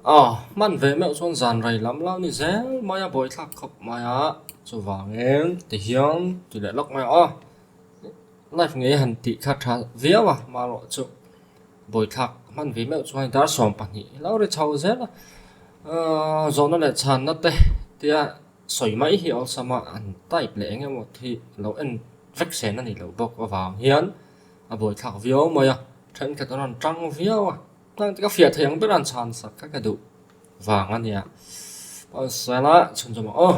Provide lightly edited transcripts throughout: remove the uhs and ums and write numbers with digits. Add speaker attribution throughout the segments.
Speaker 1: Aw, hman ve meuh chuan zan rei lam lo ni zel mai a, buaithlak khawp mai a, chuvangin tihian ti leh lawk mai a aw. Live ngei han tih kha tha viau a, marawh chu buaithlak hman ve meuh chuan dar 12 lo ri chho zel a, aaa zawhna leh chhanna te tia sawi mai hi awlsam a, an type leh eng emaw hi lo en vek sen a nih loh bawk avang hian a buaithlak viau mai a, thenkhat an rawn tang viau a, ka fiah thei ang ber an chhan sak kha ka duh vang a nia, awlsam a chhunzawm ang aw.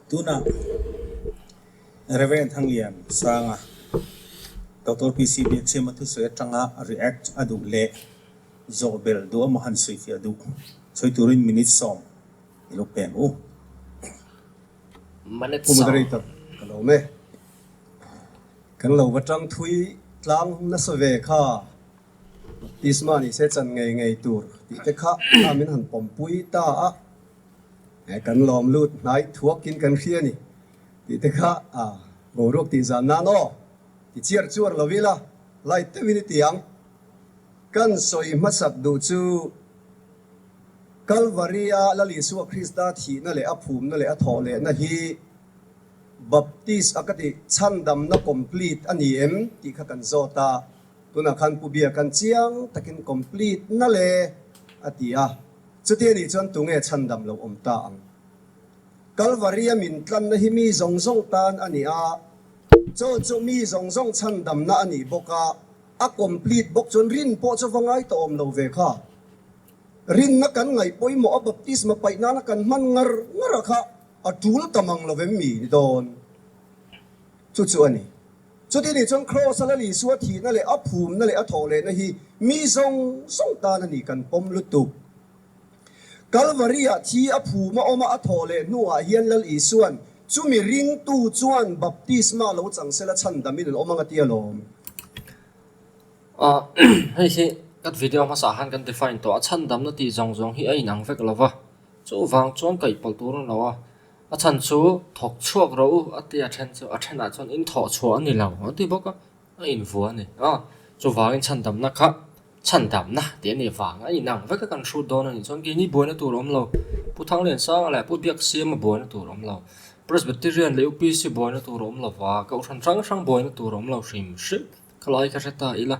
Speaker 2: Tunah Rev. Thanglian Sanga, Doctor PC Biakchhema thusawi atanga react a duh leh zawh belh duh emaw han sawifiah duh sawi turin minute sawm i lo peng u.
Speaker 1: Minute
Speaker 3: Pu
Speaker 1: sawm.
Speaker 3: Moderator, ka lawm e. Kan lo va tang thui tlang nasa ve kha Baptisma ni se chan ngei ngei tur tih te kha kha min han pawmpui ta a. Kan lawm lut hnai thuakin kan hria ni tih te kha a boruak tih zan nan aw ti chiar chuar lo ila light deuhin i ti ang. Kan sawi hmasak duh chu Kalvari-a Lal Isua Krista thihna leh a phumna leh a thawh lehna hi Baptist a ka tih chhandamna complete a ni em tih kha kan zawt a, tunah khan Pu Bia kan chiang takin complete na le a ti a. Chuti anih chuan tunge chhandam lo awm ta ang? Kalvari-a min tlanna hi mi zawng zawng tan a ni a, chu chu mi zawng zawng chhandamna a nih bawk a, a complete bawk chuan rin pawh chu va ngai tawh awm lo ve kha. Rinna kan ngaih pawimawh a baptisma paih nana kan hman ngar ngar a kha a tul ta mang lo vem mi ni dawn? Chu chu a ni. Chuti nih chuan Kraws-a Lal Isua thihna leh a phumna leh a thawhlehna hi mi zawng zawng tan a ni kan pawm lutuk. Kalvari-ah thi a phum a awm a, a thawhleh hnuah hian Lal Isua'n chumi ringtu chuan baptisma lo chang sela chhandamin an awm ang a ti alawm.
Speaker 1: Hei hi kan video hmasa ah khan kan define tawh a, chhandamna tih zawng zawng hi a inang vek lo va, chuvang chuan kaihpawlh tur a ni lo a. A chhan chu thawk chhuak rawh u a ti a then chu a thenah chuan in thawh chhuah a ni lo a ti bawk a, a invua a ni a. Chuvangin chhandamna kha chhandamna tih a nih vang a inang vek a kan hrut dawn a nih chuan keini buaina tur a awm lo. Pu Thangliansanga leh Pu Biaksiama buaina tur a awm lo. Presbyterian leh UPC buaina tur a awm lo va, Kohhran hrang hrang buaina tur a awm lo hrim hrim. Khalai kha hre ta ila,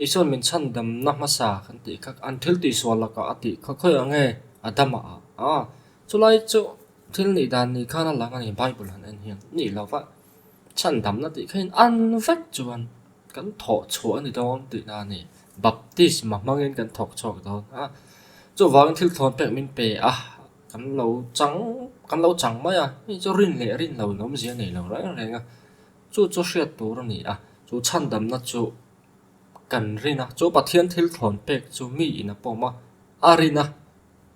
Speaker 1: Isuan min chhandamna hmasa kan tih kha an thil tihsual lakah a tih kha khawiah nge Adama ah a Chulai chu thil nih dan ni khan a lang a ni, Bible han en hian nih lo va, chhandamna tih kha in an vek chuan kan thawh chhuah a ni dawn tihna a ni, baptisma hmangin kan thawk chhuak dawn a, chuvangin thil thlawn pek min pe a, kan lo chang kan lo chang mai a, hei chu rin leh rin lo in awmzia nei lo reng reng a, chu chu hriat tur a ni a, chu chhandamna chu kan rin a, chu Pathian thil thlawn pek chu mi in a pawm a, a rin a.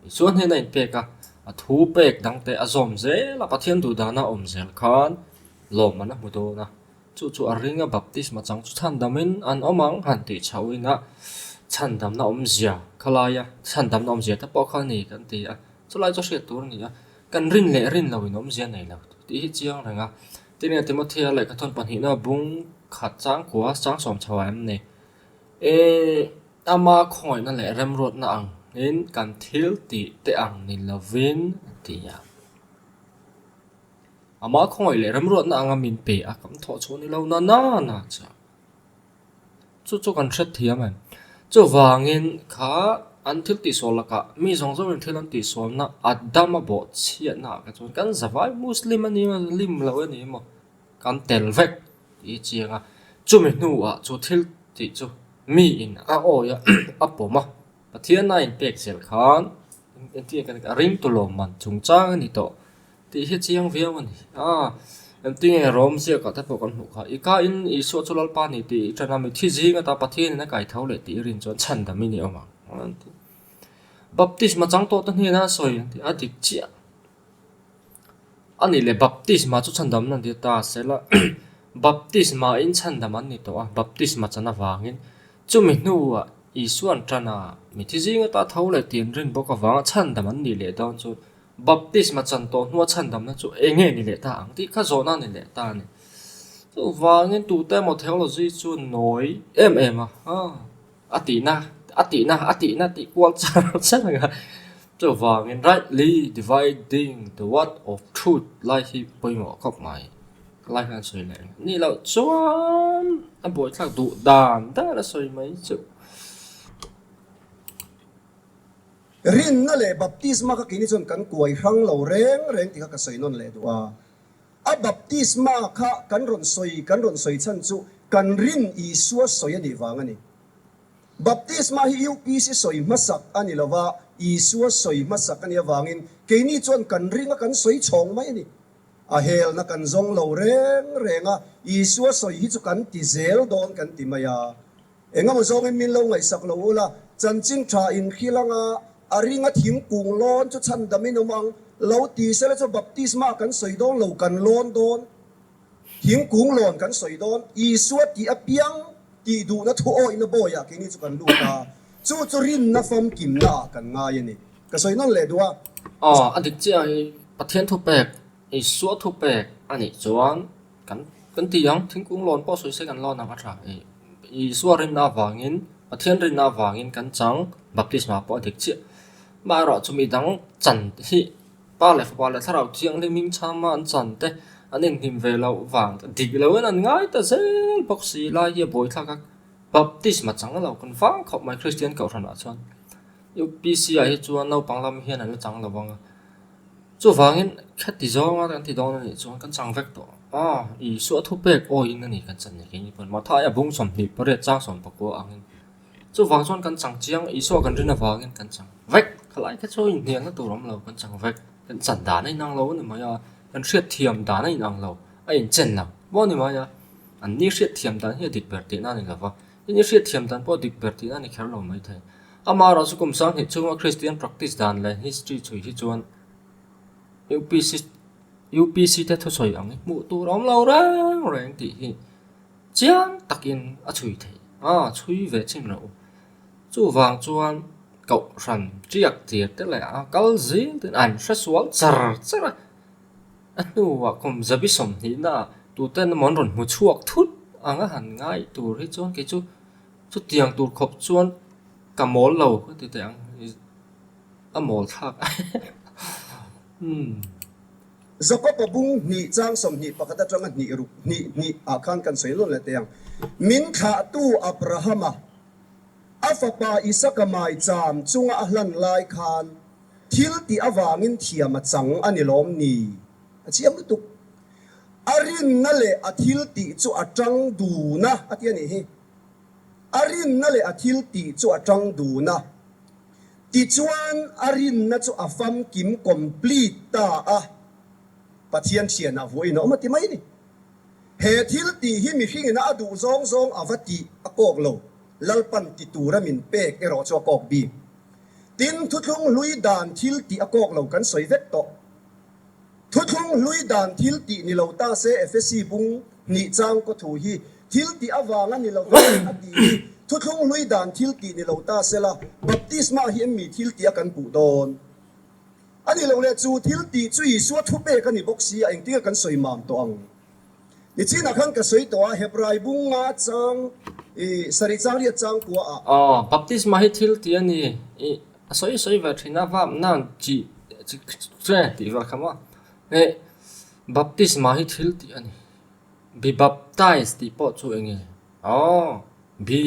Speaker 1: Isuan hnena inpek a, a thu pek dangte a zawm zel a, Pathian duhdana awm zel khan lawmman a hmu dawn a, chu chu a ring a, baptisma chang chu chhandamin an awm ang han tih chhoin a, chhandamna awmzia khalaia chhandamna awmzia te pawh kha a ni kan ti a, chulai chu hriat tur a ni a, kan rin leh rin loin awmzia nei lo tih hi chiang reng a, tin nge Timothea lehkhathawn pahnihna bung khat changkua changsawm chho ah em ni? E, ama khawngaihna leh remruatna angin kan thil tih te ang ni lovin a ti a. Ama khawngaih leh remruatna anga min pe a, kan thawh chhuah ni lo na na na chu. Chu chu kan hret thiam em? Chuvangin kha an thil tihsual lakah mi zawng zawngin thil an tihsualna a dam a bawh chhiatna ah kha chuan kan zavai Muslim a ni emaw lim lo a ni emaw kan tel vek. Tih i chiang a, chumi hnuah chu thil tih chu miin a awi a, a pawm a, Pathian a inpek zel khan engtin nge a ringtu lawmman chungchang a ni tawh tih hi chiang viau a ni. A, engtin nge Rom ziakah te pawh kan hmuh kha, i kain Isua chu Lalpa ni tih i ṭan a, mitthi zing ata Pathianin a kai tho leh tih i rin chuan chhandam i ni awm ang an ti. Baptisma chang tawh te hnena sawi an ti, a dik chiah. A nih leh baptisma chu chhandamna an ti ta sela baptisma in chhandam an ni tawh a, baptisma chan avangin chumi hnuah Isua'n tan a mithi zing ata tho leh tih an rin bawk avanga chhandam an nih leh dawn chu baptisma chan tawh hnua chhandamna chu eng nge ni leh ta ang tih kha zawhna a ni leh ta a ni. Chuvangin tute emaw theology chu nawi em em a, a tihna a tihna a tihna tih kual char char ang a. Chuvangin rightly dividing the word of truth lai hi pawimawh khawp mai. Lai hian sawi leh ang. Nih loh chuan a buaithlak duh dan dan a sawi mai chu.
Speaker 3: Rinna leh baptisma kha keini chuan kan kuai hrang lo reng reng tih kha ka sawi nawn leh duh a. A baptisma kha kan rawn sawi kan rawn sawi chhan chu kan rin Isua sawi a nih vang a ni. Baptisma hi UPC sawi hmasak a ni lova, Isua sawi hmasak a nih avangin keini chuan kan ring a kan sawi chhawng mai a ni. A helna kan zawng lo reng reng a, Isua sawi hi chu kan ti zel dawn kan ti mai a. Engemaw zawngin min lo ngaihsak lo ula, chanchin tha inhrilh anga a ringa thingkung lawn chu chhandamin awm ang lo ti sela chu baptisma kan sawi dawn lo, kan lawn dawn. Thingkung lawn kan sawi dawn. Isua tih apiang tih duhna thu awihna bawiah keini chu kan lut a, chu chu rinna famkimna ah kan ngai a ni. Ka sawi nawn leh duh a.
Speaker 1: Aw, a dik chiah hi Pathian thupek, Isua thupek a nih chuan Kan kan ti ang, thingkung lawn pawh sawi se kan lawn ang a tha. Isua rinna avangin, Pathian rinna avangin kan chang baptisma pawh a dik chiah. Amaherawh chu mi dang chan hi Pa leh Fapa leh Thlarau Thianghlim hming chhama an chan te an inhnim ve loh vang dik loin an ngai ta zel bawk si lai hi a buaithlak a, baptisma chang lo kan vang khawp mai Kristian kohhranah chuan. UPC ah hi chuan naupang lam hian an la chang lo vang a. Chuvangin khati zawnga kan ti dawn a nih chuan kan chang vek tawh a, Isua thupek awiin a ni kan chan ni keini pawn Mathaia bung 28 chang 19 angin chuvang chuan kan chang chiang Isua kan rin avangin kan chang vek khalai kha chu inhnialna tur awm lo kan chang vek kan chan dan a inang lo a ni mai a kan hriatthiam dan a inang lo a inchen lo maw a ni mai a an ni hriatthiam dan hi a dik ber tihna a ni lova in i hriatthiam dan pawh a dik ber tihna a ni kher lo maithei. Amaherawh chu kum 2000 chhunga Kristian practice dan leh history chhui hi chuan UPC UPC te thusawi ang hi hmuh tur a awm lo reng reng tih hi chiang takin a chhui theih a, chhui ve chin rawh u. Chuvang chuan kohhran tiak tir te leh a kal zing ten an hre sual char char a, a hnuah kum zabi 20 naah tuten emaw an rawn hmu chhuak thut ang a han ngai tur hi chuan kei chu Chutiang tur khawp chuan ka mawl lo ka ti teh ang, a mawl thlak umm.
Speaker 3: Jakob-a bung hnih chang 21 atanga hnih ruk hnih hnih ah khan kan sawi nawn leh teh ang. Min thlahtu Abrahama, a fapa Isaka maicham chunga a hlan lai khan thil tih avangin thiam a chang a ni lawm ni? A chiang lutuk. A rinna leh a thil tih chu a tang dun a, a ti a nih hi. A rinna leh a thil tih chu a tang dun a. Tichuan a rinna chu a famkim, complete, ta a. Pathian thianah vawiin a awm a ti mai a ni. He thil tih hi mihringina a duh zawng zawng a va tih a kawk lo, Lalpan ti tura min pek erawh chu a kawk bik. Tin, thuthlung hlui dan thil tih a kawk lo kan sawi vek tawh. Thuthlung hlui dan thil tih ni lo ta se Efesi bung hnih chang kaw thu hi thil tih avanga ni lo ve a tih hi thuthlung hlui dan thil tih ni lo ta se la baptisma hi em mi thil tih a kan puh dawn a ni lo le chu thil tih chu Isua thupek a ni bawk si a engtinge kan sawi mam tawh ang nichinah khan ka sawi tawh a Hebrai bung nga chang i sarih chang riat chang kua ah.
Speaker 1: Aw baptisma hi thil tih a ni i A sawi sawi ve thin a, vap nan chi chi che tih vel kha maw. Eh baptisma hi thil tih a ni. Be baptized tih pawh chu eng nge? Aw be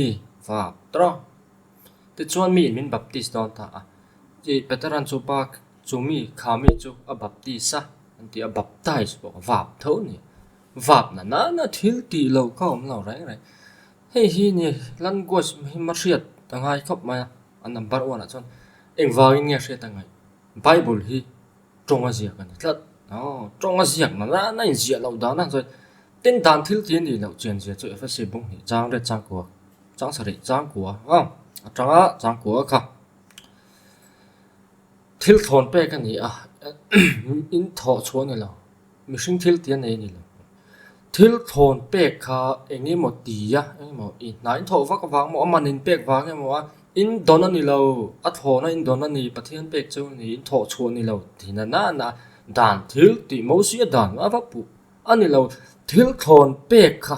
Speaker 1: vap tawh. Tichuan mi in min baptist dawn ta a. Chi Peteran chu pa chu mi kha mi chu a baptist a an ti a, baptize pawh vap tho a ni. Vap na nana thil tih lo kha awm lo reng reng. Hei hi ni language hi ma hriat a ngai khawp mai a. A number one ah chuan engvangin nge hriat a ngaih? Bible hi tawng a ziak a ni tlat. Aw, tawng a ziak na na na inziah loh dan a chuan tin dan thil ti a nih loh chian zia chu Efesi bung hnih chang riat chang kua, chang sarih chang kua aw atanga chang kua kha thil thlawn pek a ni a, in thawh chhuah a ni lo. Mihring thil ti a nei a ni lo. Thil thlawn pek kha eng emaw ti a, eng emaw i hna in thawh vak avang emaw, a man in pek vang emaw a, in dawn a ni lo, a thlawn a in dawn a ni, Pathian pek chu a ni, in thawh chhuah a ni lo ti na na na dan thil tih Mosia dan a va puh. A ni lo, thil thlawn pek kha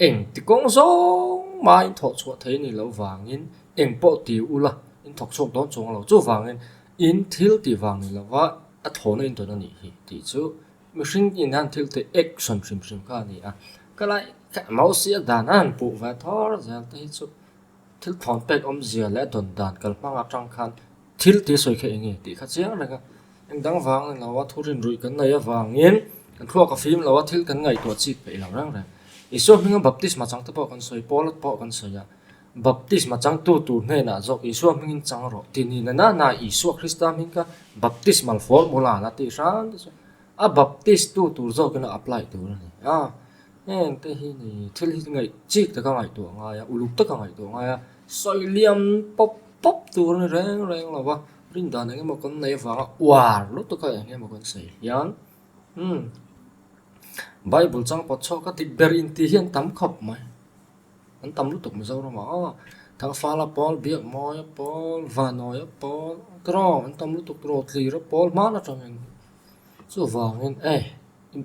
Speaker 1: eng ti kawng zawng maiin thawh chhuah thei a nih loh vangin eng pawh ti ula in thawk chhuak dawn chuang lo. Chuvangin in thil tih vang ni lova a thlawna in dawn a nih hi tih chu mihring in hian thil tih action hrim hrim kha a ni a. Ka lai Mosia dan a han puh ve thawr zel te hi chu thil thlawn pek awmzia leh a dawn dan kalhmang atang khan thil tih sawi kha eng nge tih kha chiang reng a. Eng dang vang a ni lo a, thu rinruih kan nei avangin kan thluak a fim lo a, thil kan ngaihtuah chik peih lo reng reng. Isua hminga baptisma changte pawh kan sawi, Paula pawh kan sawi a, baptisma changtu tur hnenah zawk Isua hmingin chang rawh ti ni na na Isua Krista hming kha baptismal formula la tih hran te chu a baptist tu tur zawkin a apply tur a ni a. Heng te hi ni thil hi ngaih chik taka ngaihtuah ngai a, uluk taka ngaihtuah ngai a, sawi liam pawp pawp tur a ni reng reng lo va. Rindan eng emaw kan neih avanga uar lutuk a eng emaw kan sawi hian umm Bible chang pawt chhuak a dik ber intih hi an tam khawp mai. An tam lutuk Mizoramah aw Thangfala pawl, Biakmawia pawl, Vanawia pawl tiraw an tam lutuk tiraw Tlira pawl hman atangin chuvangin e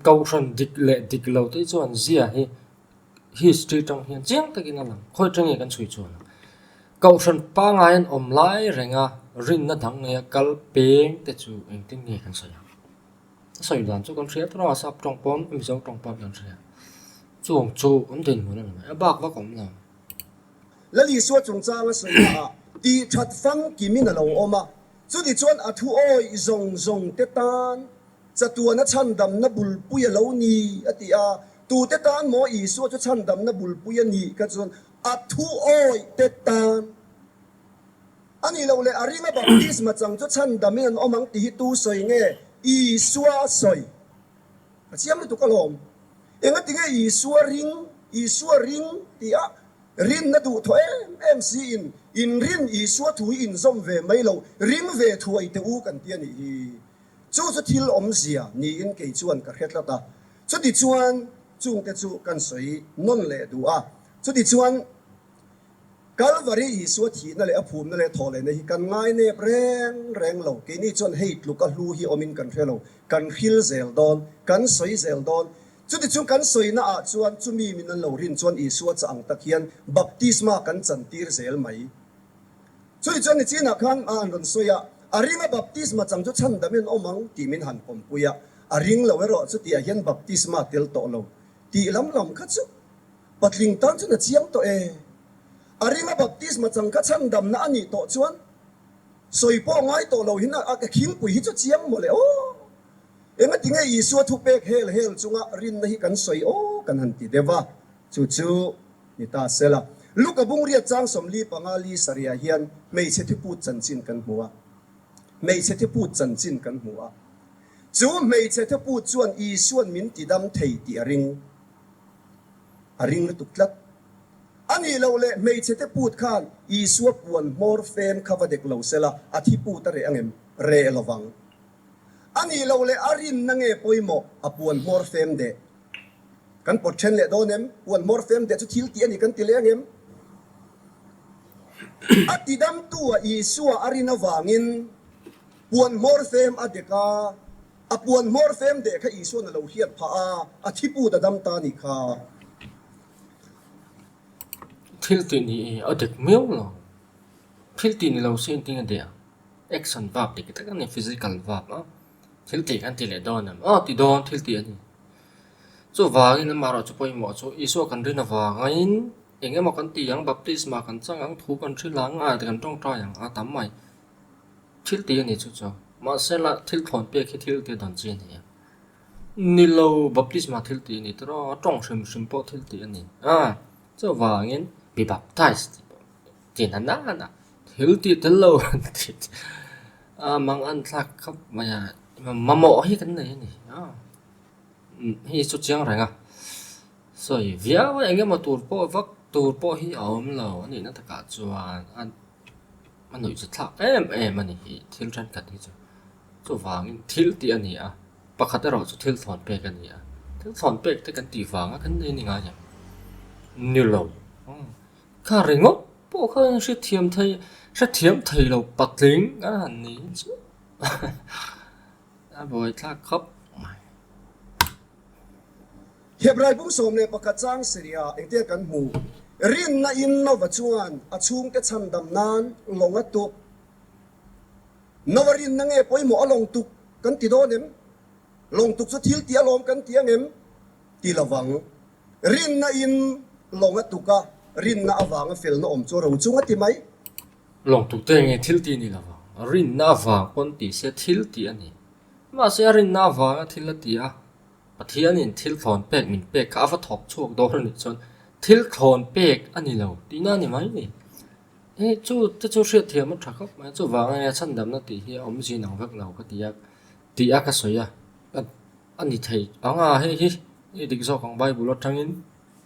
Speaker 1: kohhran dik leh dik lo te hi chuan zia hi History tang hian chiang takin a lang. Khawi tang nge kan chhui chuan ang? Kohhran pangngai an awm lai renga rinna dang neia kal peng te chu engtin nge kan sawi ang? A sawi dan chu kan hria tawh a, sap tawng pawn Mizo tawng pawn kan hria. Chuang chu an dinhmun a ni mai, a bak vak a awm lo.
Speaker 3: Lal Isua chungchanga sawina ah tih that famkimin a lo awm a, chutichuan a thu awih zawng zawng te tan Chatuana chhandamna bulpui a lo ni, a ti a. Tute tan maw Isua chu chhandamna bulpui a nih kha chuan a thu awih te tan a nih loh leh a ringa baptisma chang chu chhandamin an awm ang tih hi tu sawi nge? Isua sawi. A chiang lutuk alawm. Engatinge Isua ring, Isua ring tih a rinna duh thaw em em siin inrin Isua thu hi inzawm ve mai lo, ring ve thuai teh u kan ti a nih hi. Chu chu thil awmzia niin kei chuan ka hre tlat a, chutichuan chungte chu kan sawi nawn leh duh a. Chutichuan Kalvari Isua thihna leh a phumna leh thawhlehna hi kan ngai nep reng reng lo. Keini chuan hei tluk a hlu hi awmin kan hre lo, kan hril zel dawn, kan sawi zel dawn. Chutichuan kan sawina ah chuan chumi min an lo rin chuan Isua chah ang tak hian baptisma kan chantir zel mai. Chumi chuan nichinah khan a an rawn sawi a, a ringa baptisma chang chu chhandamin an awm ang tih min han pawmpui a, a ring lo erawh chutiah hian baptisma tel tawh lo tih lam lam kha chu patling tan chuan a chiang tawh e. A ringa baptisma chang kha chhandamna a nih tawh chuan sawi pawh ngai tawh lo hin a ka khingpui hi chu chiang mawle aw. Engatinge Isua thupek hel hel chunga rinna hi kan sawi aw kan han ti deuh a, chu chu Ni ta sela, Luka bungriat chang 45 li sarihah hian hmeichhe thiput chanchin kan hmu a. Hmeichhe thiput chanchin kan hmu a. Chu hmeichhe thiput chuan Isua'n min tidam thei tih a ring. A ring lutuk tlat. A nih loh leh hmeichhe thiput khan Isua puan hmawr fem kha va dek lo sela, a thiput a reh angem? Reh lovang. A nih loh leh a rinna nge pawimawh a puan hmawr fem deh? Kan pawt then leh dawn em? Puan hmawr fem deh chu thil tih a ni kan ti leh ang em? A tidamtu a Isua a rin avangin puan hmawr fem a dek a, a puan hmawr fem deh kha Isua'n a lo hriat phah a, a thiput a dam ta a nih kha.
Speaker 1: Thil tih ni a dek miau lo. Thil tih ni lo se engtin a deh ang? Action verb dik tak a ni, physical verb a. Thil tih kan ti leh dawn em? Aw ti dawn thil tih a ni. Chuvangin amaherawh chu pawimawh chu Isua kan rin avangin eng emaw kan ti ang, baptisma kan chang ang, thu kan hrilh ang, a kan tawngtai ang a tam mai. Thil tih a ni chu chu. Mahse la thil thlawn pek hi thil tih dan chi a ni a. Ni lo baptisma thil tih a ni tawh a, tawng hrim hrim pawh thil tih a ni a. Chuvangin be baptized tih pawh. Ti na na thil tih tel lo a mang an thlak khawp mai a, mamawh hi kan nei a ni a, hei chu chiang reng a, sawi viau a eng emaw tur pawh vak tur pawh hi a awm lo a nihna takah chuan a a nuih chu thlak em em a ni hi thil thenkhat hi chu chuvangin thil tih a ni a pakhat erawh chu thil thlawn pek a ni a, thil thlawn pek te kan tih vanga kan nei a ni ngai em? Ni lo. Kha ringawt pawh kha hrethiam thei hrethiam thei lo patling a han ni chu a buaithlak khawp mai.
Speaker 3: Hebrai bung 11 chang Syria engtia kan hmu? Rinna in Nova chuan a chhungte chhandam nan lawng a tuk. Nova rinna nge pawimawh a lawng tuk kan ti dawn em? Lawng tuk chu thil tih alawm kan ti ang em? Ti lovang. Rinna in lawng a tuk a, rinna avanga felna awm chu ro chung a ti mai.
Speaker 1: Lawng tuk te nge thil tih a ni lovang. Rinna avang pawn ti se thil tih a ni. Mahse a rinna avanga thil a ti a, Pathianin thil thlawn pek min pek kha a va thawk chhuak dawn a nih chuan thil thlawn pek a ni lo tihna a ni mai ni. Hei chu te chu hriatthiam a tha khawp mai a, chuvang ania chhandamna tih hi a awm zin ang vek lo ka ti a, tih a ka sawi a, a ni thei ang a hei hi i dik zawk ang Bible atangin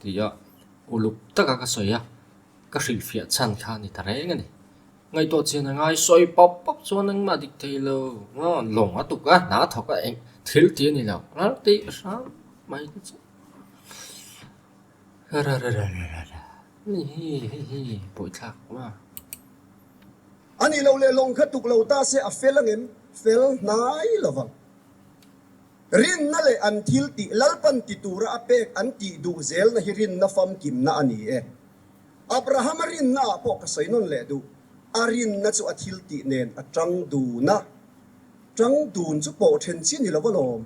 Speaker 1: tih a uluk taka ka sawi a, ka hrilhfiah chhan kha a ni ta reng a ni. Ngaihtuah chian a ngai sawi pawp pawp chuan engmah dik thei lo lawng a tuk a, hna a thawk a eng thil tih a ni lo ral tih hram mai te chu rararararara hei hi hei hi buaithlak a.
Speaker 3: A nih loh leh lawng kha tuk lo ta se a fel angem? Fel hnai lo vang. Rinna leh an thil tih Lalpan ti tura a pek an tih duh zelna hi rinna famkimna a ni e. Abrahama rinna ah pawh ka sawi nawn leh duh. A rinna chu a thil tih nen a tang dun a. Tang dun chu pawh then chi ni lo alawm.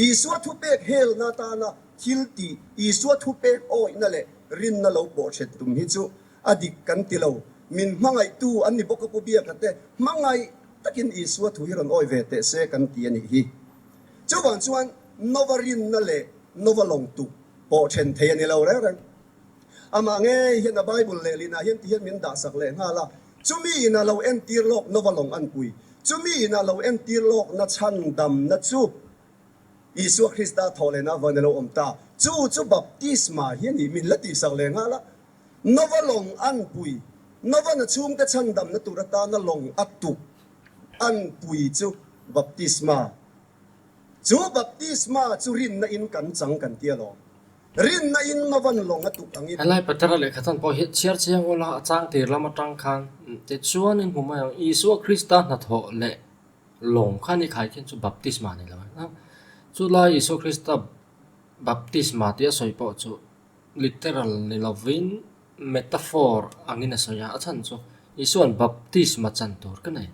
Speaker 3: Isua thupek helna atana thil tih, Isua thupek awihna leh rinna lo pawh then tum hi chu a dik kan ti lo. Min hmangaihtu an ni bawk a Pu Biaka te hmangaih takin Isua thu hi rawn awi ve teh se kan ti a nih hi. Chuvang chuan Nova rinna leh Nova lawng tuk pawh then thei a ni lo reng reng. Amah ngei hian a Bible lehlinah hian ti hian min dahsak leh nghal a, chumi in a lo entir lawk Nova lawng an pui, chumi in a lo entir lawkna chhandamna chu Isua Krista thawhlehna avangin a lo awm ta. Chu chu baptisma hi a ni, min la tihsak leh nghal a. Nova lawng an pui, Nova'n a chhungte chhandamna tur atana lawng a tuk an pui chu baptisma. Chu baptisma chu rinna in kan chang kan ti alawm. Rinna in Nova'n lawng a tuk angin.
Speaker 1: Helai Petera lehkha chan pawh hi chhiar chiang ula a chang tir lam atang khan tichuan in hmu mai ang. Isua Krista hnathawh leh lawng kha ni khai khin chu baptisma ni lo a. Chulai Isua Krista baptisma tih a sawi pawh chu literal ni lovin metaphor angin a sawi a. A chhan chu Isua'n baptisma chan tur ka nei.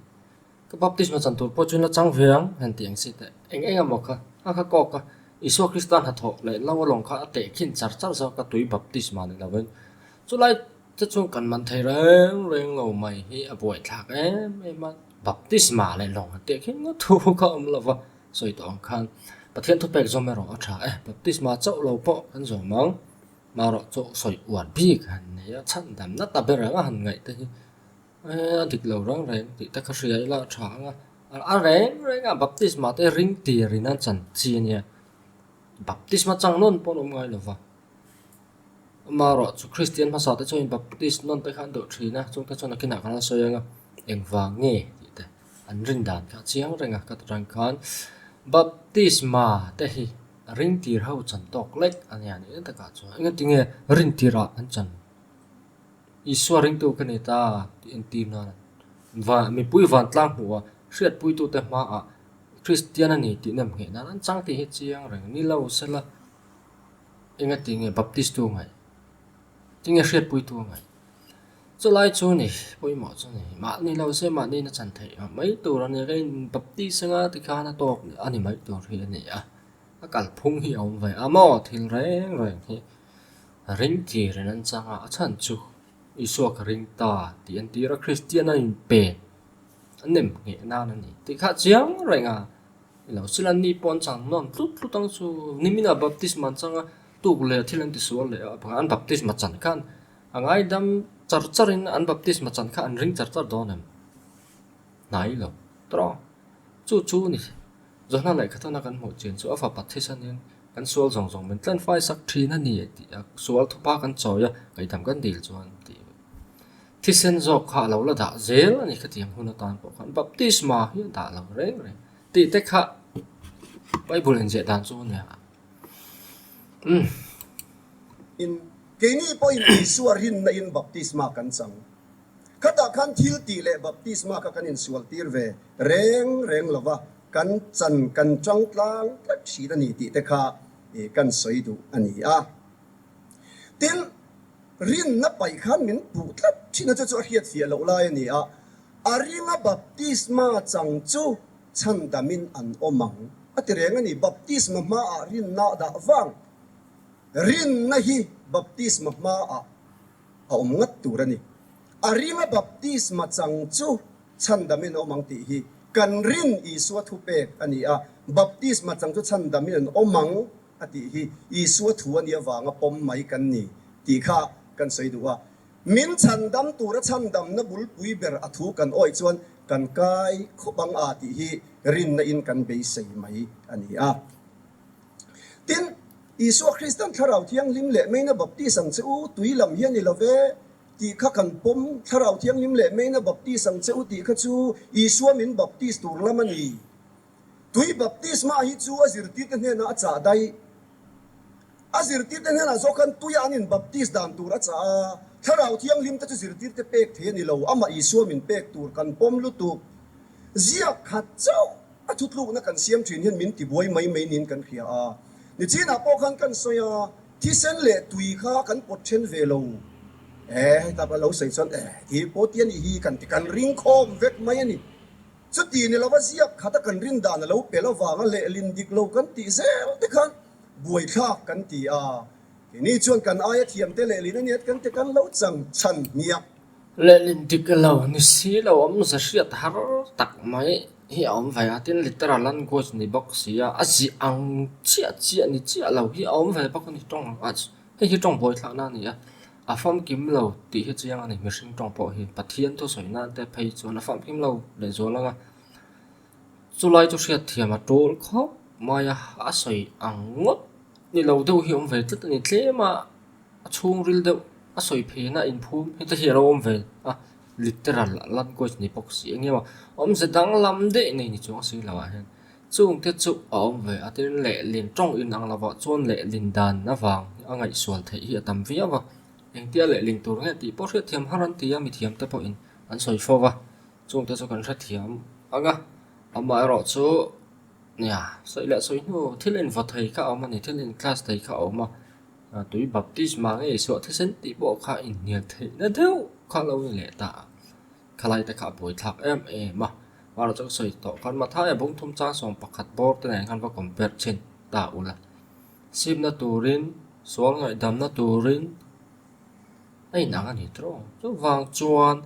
Speaker 1: Ka baptisma chan tur pawh chu la chang ve ang han tih ang si teh. Eng eng emaw kha a kha kawk a, Isua Krista hnathawh leh lo alawng kha a teh khin char char zawk a tui baptisma ni lovin. Chulai te chu kan man thei reng reng lo mai hi a buaithlak em em a, baptisma leh lawng han teh khin ngawt thu kha awm lo va sawi tawh ang khan Pathian thupek zawm erawh a tha e, baptisma chauh lo pawh kan zawm ang. Marawh chu sawi uar bik han nei a, chhandamna ta ber ang a han ngaih te hi. E, a dik lo reng reng tih te kha hria ila a tha ang a. A reng reng a baptisma te ring tir in an chan chi a nia. Baptisma chang nawn pawh an awm ngai lo va. Amaherawh chu Kristian hmasa te chuan baptist nawn te kha an duh thin a, chung te chuan a kinah khan an sawi ang a, engvang nge tih te an rin dan kha a chiang reng a. Ka ti rang khan baptisma te hi ring tir ho chan tawk lek a nia nih takah chuan engatinge rin tirah an chan. Isua ringtu ka ni ta tih entir nan van mipui vantlang hmuh a, hriatpuitute hmaah Kristian a ni tih nem ngheh nan an chang tih hi chiang reng ni lo sela engati nge Baptist tu ngaih? Tinge hriatpuitu a ngaih? Chulai chu ni pawimawh chu ni mahni lo se mahni na chan theih mai tur a ni ka in Baptist anga tikhan a tawk a ni mai tur hi a ni a, a kalphung hi a awm ve a maw thil reng reng hi. Ring tir in an chang a, a chhan chu Isua ka ring ta tih an tir a, Kristian an inpe a nem ngheh nan a ni tih kha chiang reng a, i lo sil an ni pawh an chang nawn tlut tlut ang chu, nimin ah baptisma an chang a, tuk leh thil an ti sual leh a, an baptisma chan khan a ngaidam char char in an baptisma chan kha an ring char char dawn em? Hnai lo tawng chu chu a ni. Johna lehkha thana kan hmuh chin chu a fapa thisanin Kan sual zawng zawng min tlen fai sak thin a ni tih a sual thupa kan chawi a, ngaihdam kan dil chuan tih thisen zawk kha a lo la dah zel a ni khatiang hun atan pawh khan baptisma hi a dah lo reng reng tih te kha Bible inziah dan chu a nia. Umm.
Speaker 3: In keini pawhin Isua rinna in baptisma kan chang. Khatah khan thil tih leh baptisma kha kan insual tir ve reng reng lo va, kan chan kan chang tlang tlat thin a ni tih te kha. kan sawi duh a ni a. Tin, rinna paih khan min puh tlat thin a, chu chu a hriatfiah loh lai a ni a. A ringa baptisma chang chu chhandamin an awm ang a ti reng a ni. Baptisma hmaah rinna a dah vang. Rinna hi baptisma hmaah a awm ngat tur a ni. A ringa baptisma chang chu chhandamin a awm ang tih hi kan rin Isua thupek a ni a. Baptisma chang chu chhandamin an awm ang a tih hi Isua thu a nih avanga pawm mai kan ni tih kha kan sawi duh a. Min chhandam tura chhandamna bulpui ber a thu kan awih chuan kan kai khawp ang a tih hi rinna in kan beisei mai a ni a. Tin, Isua Kristan Thlarau Thianghlim leh meina baptis ang che u tui lam hi a ni lo ve tih kha kan pawm. Thlarau Thianghlim leh meina baptis ang che u tih kha chu Isua min baptis tur lam a ni. Tui baptisma hi chu a zirtirte hnenah a chah daih. A zirtirte hnenah zawk khan tuia an inbaptis dan tur a chah a, Thlarau Thianghlim te chu zirtirte pek thei a ni lo, amah Isua min pek tur kan pawm lutuk. Ziak khat chauh a thutlukna kan siam thin hian min tibuai mai mai niin kan hria a. Nichinah pawh khan kan sawi a, thisen leh tui kha kan pawt then ve lo. E, heta ka lo sawi chuan e, ti pawh ti a nih hi kan ti, kan ring khawm vek mai a ni. Chuti ni lova ziak khata kan rin dan a lo pel avanga lehlin dik lo kan tih zel te khan buaithlak kan ti a, keini chuan kan aia thiamte lehlin a nia kan ti kan lo chang chhan hmiah.
Speaker 1: Lehlin dik lo ni si lo awmze hriat har tak mai hi a awm ve a, tin literal language ni bawk si a, a ziah ang chiah chiah ni chiah lo hi a awm ve bawk a ni tawng a. Hei hi tawng buaithlakna a ni a, a famkim lo tih hi chiang a ni, mihring tawng pawh hi Pathian thusawi nan te phei chuan a famkim lo leh zual ang a, chulai chu hriatthiam a tul khawp mai a, a sawi ang ngawt ni lo deuh hi a awm ve tlat a ni, tlem a a chhungril deuh a sawi phena inphum heta hi a lo awm ve a, literal language ni bawk si eng emaw awmze danglam daih nei ni chuang si lo ah hian. Chungte chu a awm ve a, tin lehlin tawng inang lovah chuan lehlin dan avang a ngaihsual theih hi a tam viau a, engtia lehlin tur nge tih pawh hriatthiam har an ti a, mithiam te pawhin an sawi fo va, chungte chu kan hrethiam ang a, amaherawh chu nia sawi leh sawi hnu thil invaw thei kha a awm a ni, thil in class thei kha a awm a, tui baptisma nge Isuah thisen tih pawh kha inhnial theihna deuh kha a lo ni leh ta a. Khalai te kha a buaithlak em em a, Mara chu ka sawi tawh khan Mathaia bungthum chang 11 bawr te nen khan va compare chhin ta ula. Simna turin, sual ngaihdamna turin a inang a ni tawh. Chuvang chuan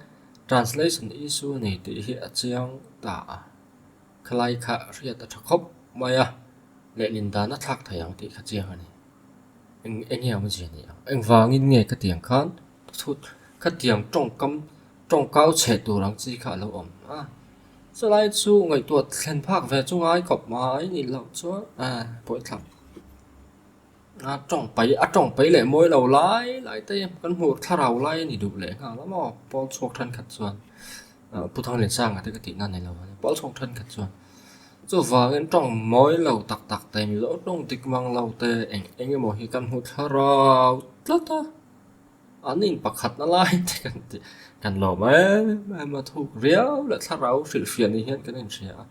Speaker 1: translation issue a ni tih hi a chiang ta a, khalai kha hriat a tha khawp mai a, lehlin dan a thlak thei ang tih kha chiang a ni. Eng eng nge awmzia ni ang? Engvangin nge ka tiang khan Thut, khatiang tawngkam tawngkau chhe tur ang chi kha a lo awm a, chulai chu ngaihtuah thlen phak ve chu ngai khawp mai nih loh chuan a pawithlak a tawng pai a tawng pai leh mawi lo lai lai te kan hmuh thlarau lai a ni duh leh nghal a maw pawl chhuak thenkhat chuan Pu Thangliansanga te ka tihna a ni lo a pawl chhuak thenkhat chuan chuvangin tawng mawi lo tak tak te mizo tawng dik mang lo te eng eng emaw hi kan hmu thlarau tlat a. An in pakhatna lai te kan ti kan lawm em em a thuk riau leh thlarau hrilhfiah ni hian kan inhria a,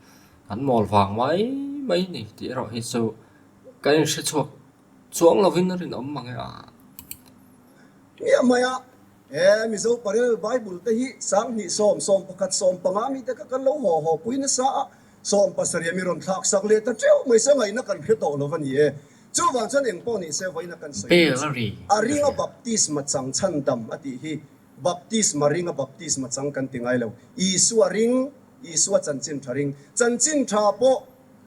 Speaker 1: kan mawl vang mai mai ni tih erawh hi chu kan inhre chhuak chuang lovin a rinawm mang e a.
Speaker 3: Hmiah mai a, he Mizo Parel Bible te hi 2000 sawm 11 15 mite kha kan lo haw haw pui nasa a, 70 mi rawn thlak sak leh ta teuh mai se ngaihna kan hre tawh lo a ni e. Chuvang chuan eng pawh ni se vawiin a kan sawi tur chu a ringa baptisma chang chhandam a tih hi baptisma ringa baptisma chang kan ti ngai lo. Isua ring, Isua chanchin tha ring. Chanchin tha pawh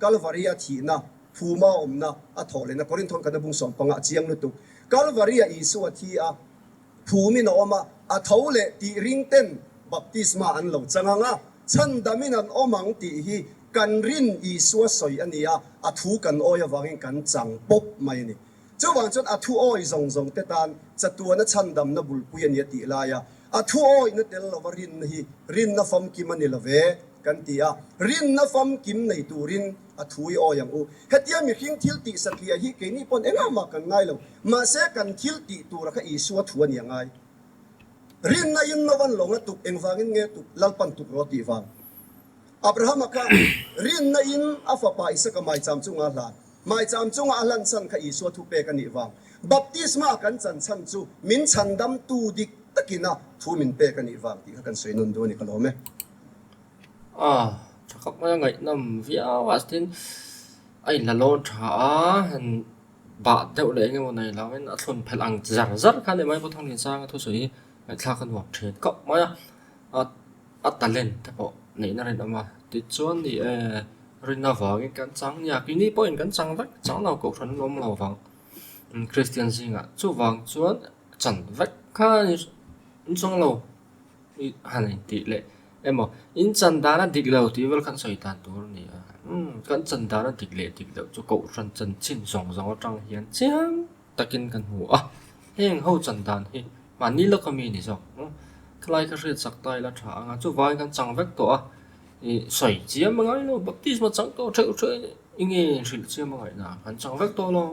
Speaker 3: Kalvari a thihna, phuma awmna a thawh lehna Korinthon kana bung 15 a chiang lutuk. Kalvari a Isua thi a, phumin a awm a, a tho leh tih ring ten baptisma an lo chang ang a, chhandamin an awm ang tih hi Kan rin Isua sawi a ni a, a thu kan awi avangin kan chang pawp mai a ni. Chuvang chuan a thu awi zawng zawng te tan chatuana chhandamna bulpui a ni a tih lai a, a thu awihna tel lova rinna hi rinna famkim a ni lo ve kan ti a, rinna famkim nei turin a thu i awi ang u. Hetia mihring thil tih satliah hi keini pawn engah mah kan ngai lo, mahse kan thil tih tura kha Isua thu a ni a ngai. Rinna in novan lawnga tuk engvangin nge tuk Lalpan tuk rawh tih vang. Abrahama kha rinna in a fapa Isaka maicham chunga a hlan. Maicham chunga a hlan chhan kha Isua thupek a nih vang. Baptisma kan chan chhan chu min chhandamtu dik takina thu min pek a nih vang tih kha kan sawi nawn duh a ni ka lawm e.
Speaker 1: A tha khawp mai a, ngaihnawm viau a, tin a inla lawn tha a, han bah deuh leh eng emaw nei lo in a thlun phelh ang zar zar kha a ni mai Pu Thangliansanga thusawi hi ngaihthlak a nuam thin khawp mai a, a a talent te pawh neihna rinawm a, tichuan ni e rinna vangin kan chang nia keini pawhin kan chang vek chang lo kohhran an awm lo vang Kristian zingah chuvang chuan chan vek kha an chang lo i han intih leh emaw in chan dan a dik lo tih vel khan sawi dan tur a ni a umm kan chan dan a dik leh dik loh chu kohhran chanchin zawng zawng atang hian chiang takin kan hmu a, heng ho chan dan hi mahni lawka mi ni zawk ang, khalai kha hriat chak ta ila tha ang a, chuvangin kan chang vek tawh a, ih sawi chiam a ngai lo, baptisma chang tawh theuh theuh i nge hrilh chiam a ngaihna kan chang vek tawh lo,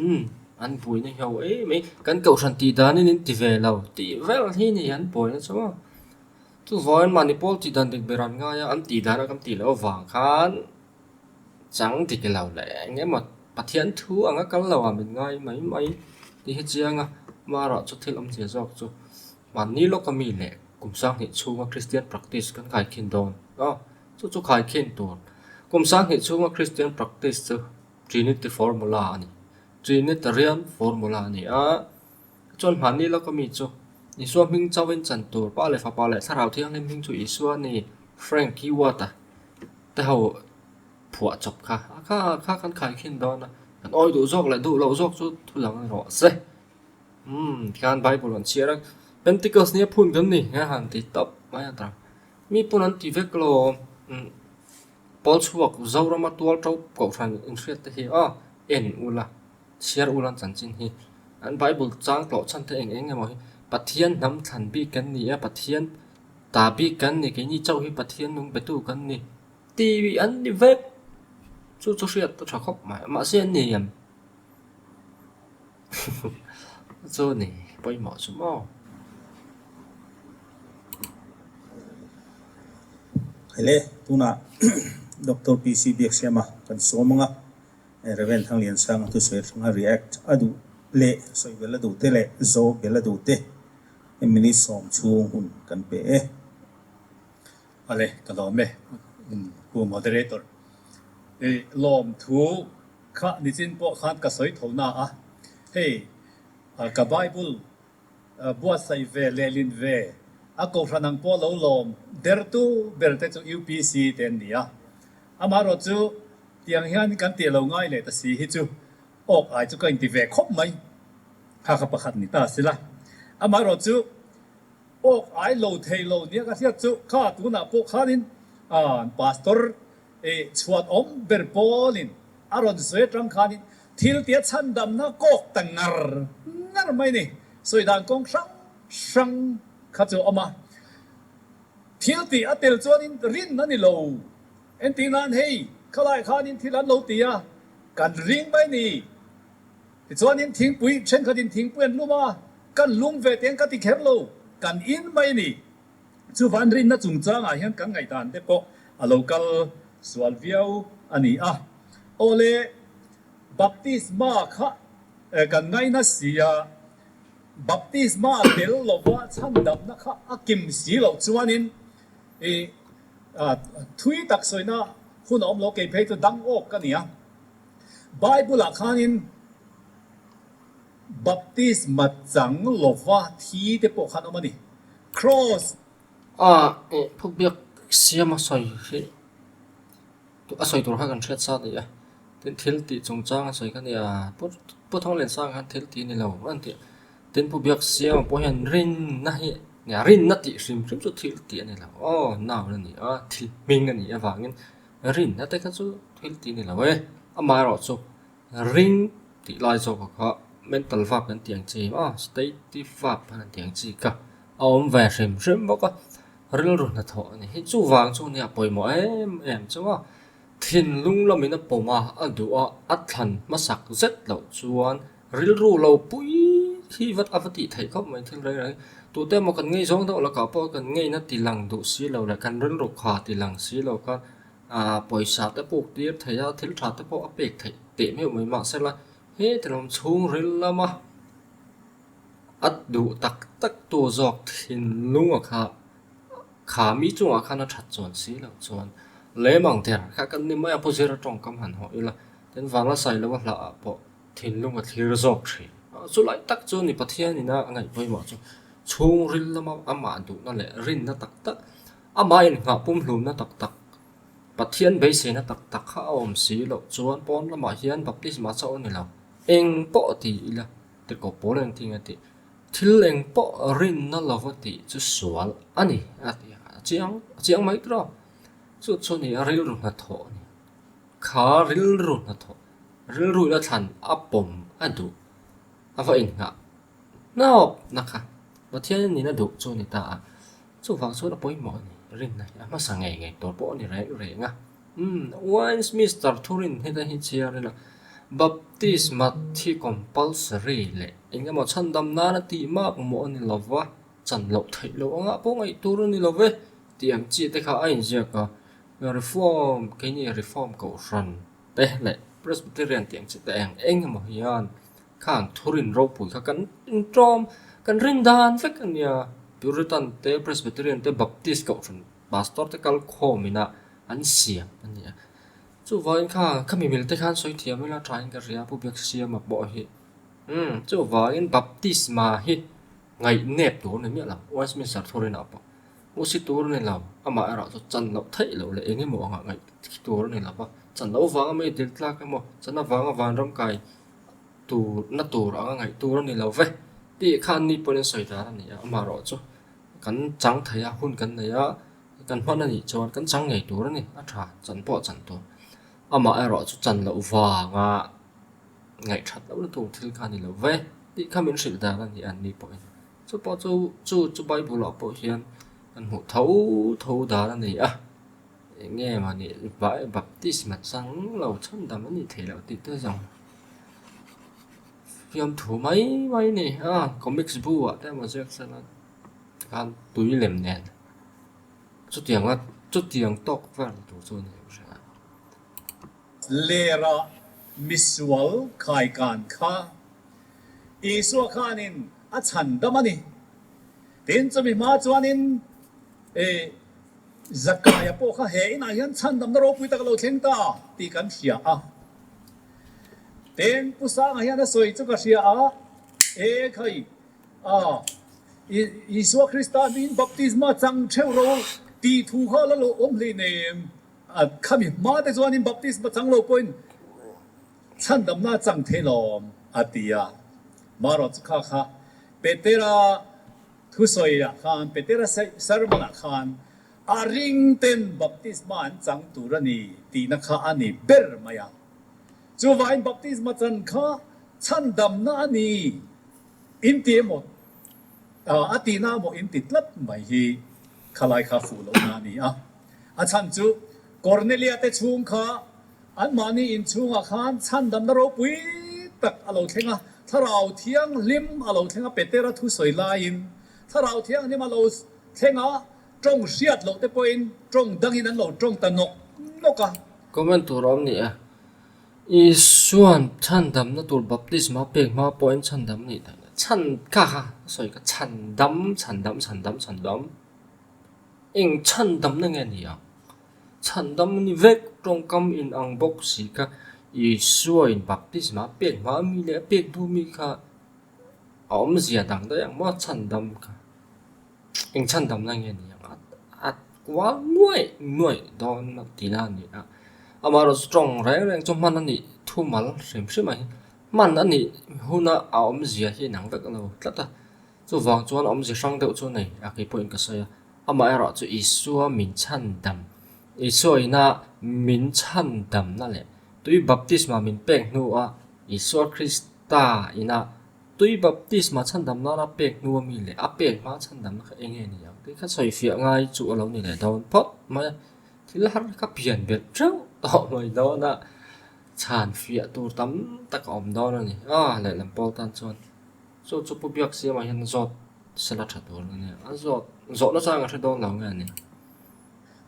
Speaker 1: umm an buaina hi ho em mai, kan kohhran tih danin in ti ve lo tih vel hi ni an buaina chu maw, chuvangin mahni pawl tih dan dik ber an ngai a, an tih dana kan tih loh avang khan. Chang dik lo leh eng emaw Pathian thu anga kal lo ah min ngai mai mai tih hi chiang a, amaherawh chu thil awmzia zawk chu mahni lawka mi leh kum sanghnih chhunga Kristian practice kan khaikhin dawn aw, chu chu khaikhin tur kum sanghnih chhunga Kristian practice chu Trinity formula a ni, Trinitarian formula a ni a, chuan mahni lawka mi chu Isua hming chauhin chan tur Pa leh Fapa leh Thlarau Thianghlim hming chu Isua a ni, Frank Hewitt-a. Te ho phuah chawp kha a kha kha kan khai khin dawn a, kan awi duh zawk leh duh loh zawk chu thu dang a ni rawh se. Umm tikhan Bible an chhiar a, Pentecost nia phun kan ni he han ti tawp mai a tang. Mi pawn an ti vek lo umm pawl chhuak Zorama tual to kohhran inhriat te hi aw en ula chhiar ula an chanchin hi an Bible chang tlawh chhan te eng eng emaw hi Pathian hnam thlan bik kan ni a Pathian Ta bik kan ni, keini chauh hi Pathian nung betu kan ni tih an ni vek. Chu chu hriat a tha khawp mai, mahse an ni em? Chu ni pawimawh chu maw?
Speaker 2: Hele, tunah Doctor PC Biaksiama kan sawm ang a, Rev. Thangliansanga thusawi atanga react a duh leh sawi bel a duh te leh zo bel a duh te Minute sawm chhung hun kan pe e.
Speaker 4: Ale, ka lawm e, Pu Moderator. I lawm thu kha nichin pawh khan ka sawi tho na a, hei ka Bible buatsaih ve lehlin ve a kohhran ang pawh lo lawm dertu ber te chu UPC te an ni a. Amaherawhchu tiang hian kan tih lo ngai leh ta si hi chu Awk ai chu ka inti ve khawp mai. Kha kha pakhat ni ta sila. Amaherawhchu awk ai lo thei lo nia ka hriat chu kha tunah pawh khanin Pastor chhuat awm ber pawlin a rawn sawi atang khanin thil tia chhandamna kawk ta ngar ngar mai ni. Sawi dan kawng hrang hrang kha chu a awm a. Thil tih a tel chuanin rin a ni lo. Entir nan hei khalai khanin thil an lo ti a. Kan ring mai ni. Tichuanin thingpui thenkhatin thingpui an lum a, kan lum ve teng ka ti kher lo, kan in mai ni. Chuvan rinna chungchangah hian kan ngaihdan te pawh a lo kal sual viau a ni a. Awle, baptisma kha kan ngaina si a, baptisma tel lova chhandamna kha a kim si loh chuanin i Thui tak sawina hun a awm lo, kei phei chu dang awk ka ni a. Bible-ah khanin baptisma chang lova thi te pawh khan awm a ni. Cross.
Speaker 1: A phukbiak siam a sawi hi a sawi tur kha kan hriat sa ni a, tin thil tih chungchang a sawi kha nia, Pu Thawnglen-sang khan thil tih a ni lo an tih. Tin Pu Biaksiama pawh hian rinna hi nia rinna tih hrim hrim chu thil tih a ni lo aw noun a ni a thil hming a nih avangin rinna te kha chu thil tih a ni lo e amaherawh chu ring tih lai zawk kha mental verb kan tih ang chi aw stative verb an tih ang chi kha a awm ve hrim hrim bawk a rilru hnathawh a ni hi chuvang chu nia pawimawh em em chu a thinlung lamin a pawm a a duh a a thlan hmasak zet loh chuan. Rilru lo pui hi vat a va tih theih khawp mai thil reng reng. Tute emaw kan ngei zawng deuh lakah pawh kan ngeina ti lang duh si lo leh kan rilru kha ti lang si lo khan ah pawisa te puk tir theih a, thil tha te pawh a pek theih te. teh meuh mai mahsela he thenawm chhungril lama a duh tak tak tu zawk thinlunga kha kha mi chungah khan a that chuan si loh chuan lem ang der kha kan ni mai a pu zira tawngkam han hawh ila tin vangla sailo a hlah ah pawh thinlung a thlir zawk thin. Chulai tak chu ni Pathian ina a ngaih pawimawh chu chhungril lama amah duhna leh rinna tak tak amah inngah pumhlumna tak tak Pathian beiseina tak tak kha a awm si loh chuan pawn lamah hian baptisma chauh a ni lo. Eng pawh ti ila tikawp pawl engtin a tih? Thil eng pawh rinna lova tih chu sual a ni a ti a, a chiang a chiang mai tawh. Chu chu ni a rilru hnathawh a ni. Kha rilru hnathawh, rilru ila thlan a pawm a duh a va inngah hnawp na kha Pathian in a duh chu a ni ta a, chuvang chuan a pawimawh a ni, rinna hi a hmasa ngei ngei tur pawh a ni reng reng a. Umm, Westminster thurin heta hi chhiar ila Baptisma thi compulsory leh eng emaw chhandam nana tih mak mawh a ni lo va, chan loh theih loh angah pawh ngaih tur a ni lo ve tih ang chi te kha a inziak a, Reform, keini Reform kohhran te leh Presbyterian tih ang chi te eng eng emaw hian Khang thurin ropui kha kan inṭawm, kan rin dan vek a nia. Puritan te, Presbyterian te, Baptist kohhran pastor te kal khawm ina an siam a nia. Chuvangin kha khami mil te khan sawi thiam ila thain ka hria Pu Biaksiama pawh hi. Umm, chuvangin Baptisma hi ngaihnep tur a ni miah lo, Westminster thurinah pawh. Hmuhsi tur a ni lo, amah erawh chu chan loh theih loh leh eng emaw angah ngaih tur a ni lo va, chan loh vanga mi dil tlak emaw, chan avanga vanram kai tur na tur anga ngaih tur a ni lo ve tih kha an ni pawhin an sawi dan a ni a, amaherawh chu kan chang thei a, hun kan nei a, kan hman a nih chuan kan chang ngei tur a ni, a tha chan pawh chan tur. Amaherawh chu chan loh vanga ngaih that lohna tur thil kha a ni lo ve tih kha min hrilh dan a ni a an ni pawhin. Chu pawh chu chu chu Bible ah pawh hian kan hmuh tho tho dan a ni a. Eng nge mah ni baptisma chang lo chhandam a nih theih loh tih te zawng fiamthu mai mai a ni a comics bu ah te emaw ziak sela tikhan tui lem nen chutiang a chutiang tawk vel tur chu a ni ang hria.
Speaker 4: Lera misual khaikan kha Isua khanin a chhandam a ni. Tin, chumi hma chuanin E, Zakaia pawh kha he inah hian chhandamna ropui tak a lo thleng ta tih kan hria a. Tin, Pu Sanga hian a sawi chu ka hria a, E khai, a, Isua Krista hmingin baptisma chang theuh ro tih thu kha la lo awm hlei nem. A, khami hma te chuanin baptisma chang lo pawhin chhandamna a chang thei lawm, a ti a. Marawh chu kha kha Petera Thusawiah khan Petera sermon ah khan a ring ten baptisma an chang tur a ni tihna kha a ni ber mai a. Chuvangin baptisma chan kha chhandamna a ni in ti emaw a tihna emaw in ti tlat mai hi khalai kha fuh lohna a ni a. A chhan chu Cornelia te chhung kha Anmahni inchhungah khan chhandamna ropui tak a lo thleng a, Thlarau Thianghlim a lo thleng a, Petera thusawi laiin Thlarau Thianghlim a lo thleng a, tawng hriat loh te pawhin tawng dangin an lo tawng ta nawk nawk a.
Speaker 1: Comment tur a awm ni e. Isuan chhandamna tur baptisma pek hma pawhin chhandam a nih theih. Chhan kha kha sawi ka chhandam chhandam chhandam chhandam. Eng chhandamna nge ni ang? Chhandam ni vek tawngkam in ang bawk si kha Isua in baptisma a pek hma mi leh a pek hnu mi kha a awmzia dang daih ang maw chhandam kha eng chhandamna nge ni ang a kual nuaih nuaih dawn a tih na a ni a, amaherawhchu tawng reng reng chu hman a nih thumal hrim hrim a hi hman a nih huna a awmzia hi inang vek lo tlat a. Chuvang chuan awmze hrang deuh chu nei a kei pawhin ka sawi a, amaherawh chu Isua min chhandam, Isua ina min chhandamna leh tui baptisma min pek hnua Isua Krista ina tui baptisma chhandam nana pek hnua mi leh a pek hma chhandamna kha eng nge ni ang tih kha sawi fiah ngai chu a lo ni leh dawn phawt mai a, thil har kha pian belh teuh tawh mai dawn a, chhan fiah tur tam tak a awm dawn a ni a lehlam pawl tan chuan. Chu chu Pu Biaksiamah hian zawt sela tha tur a nia, a zawt zawhna chang a hre dawn lo nge a ni.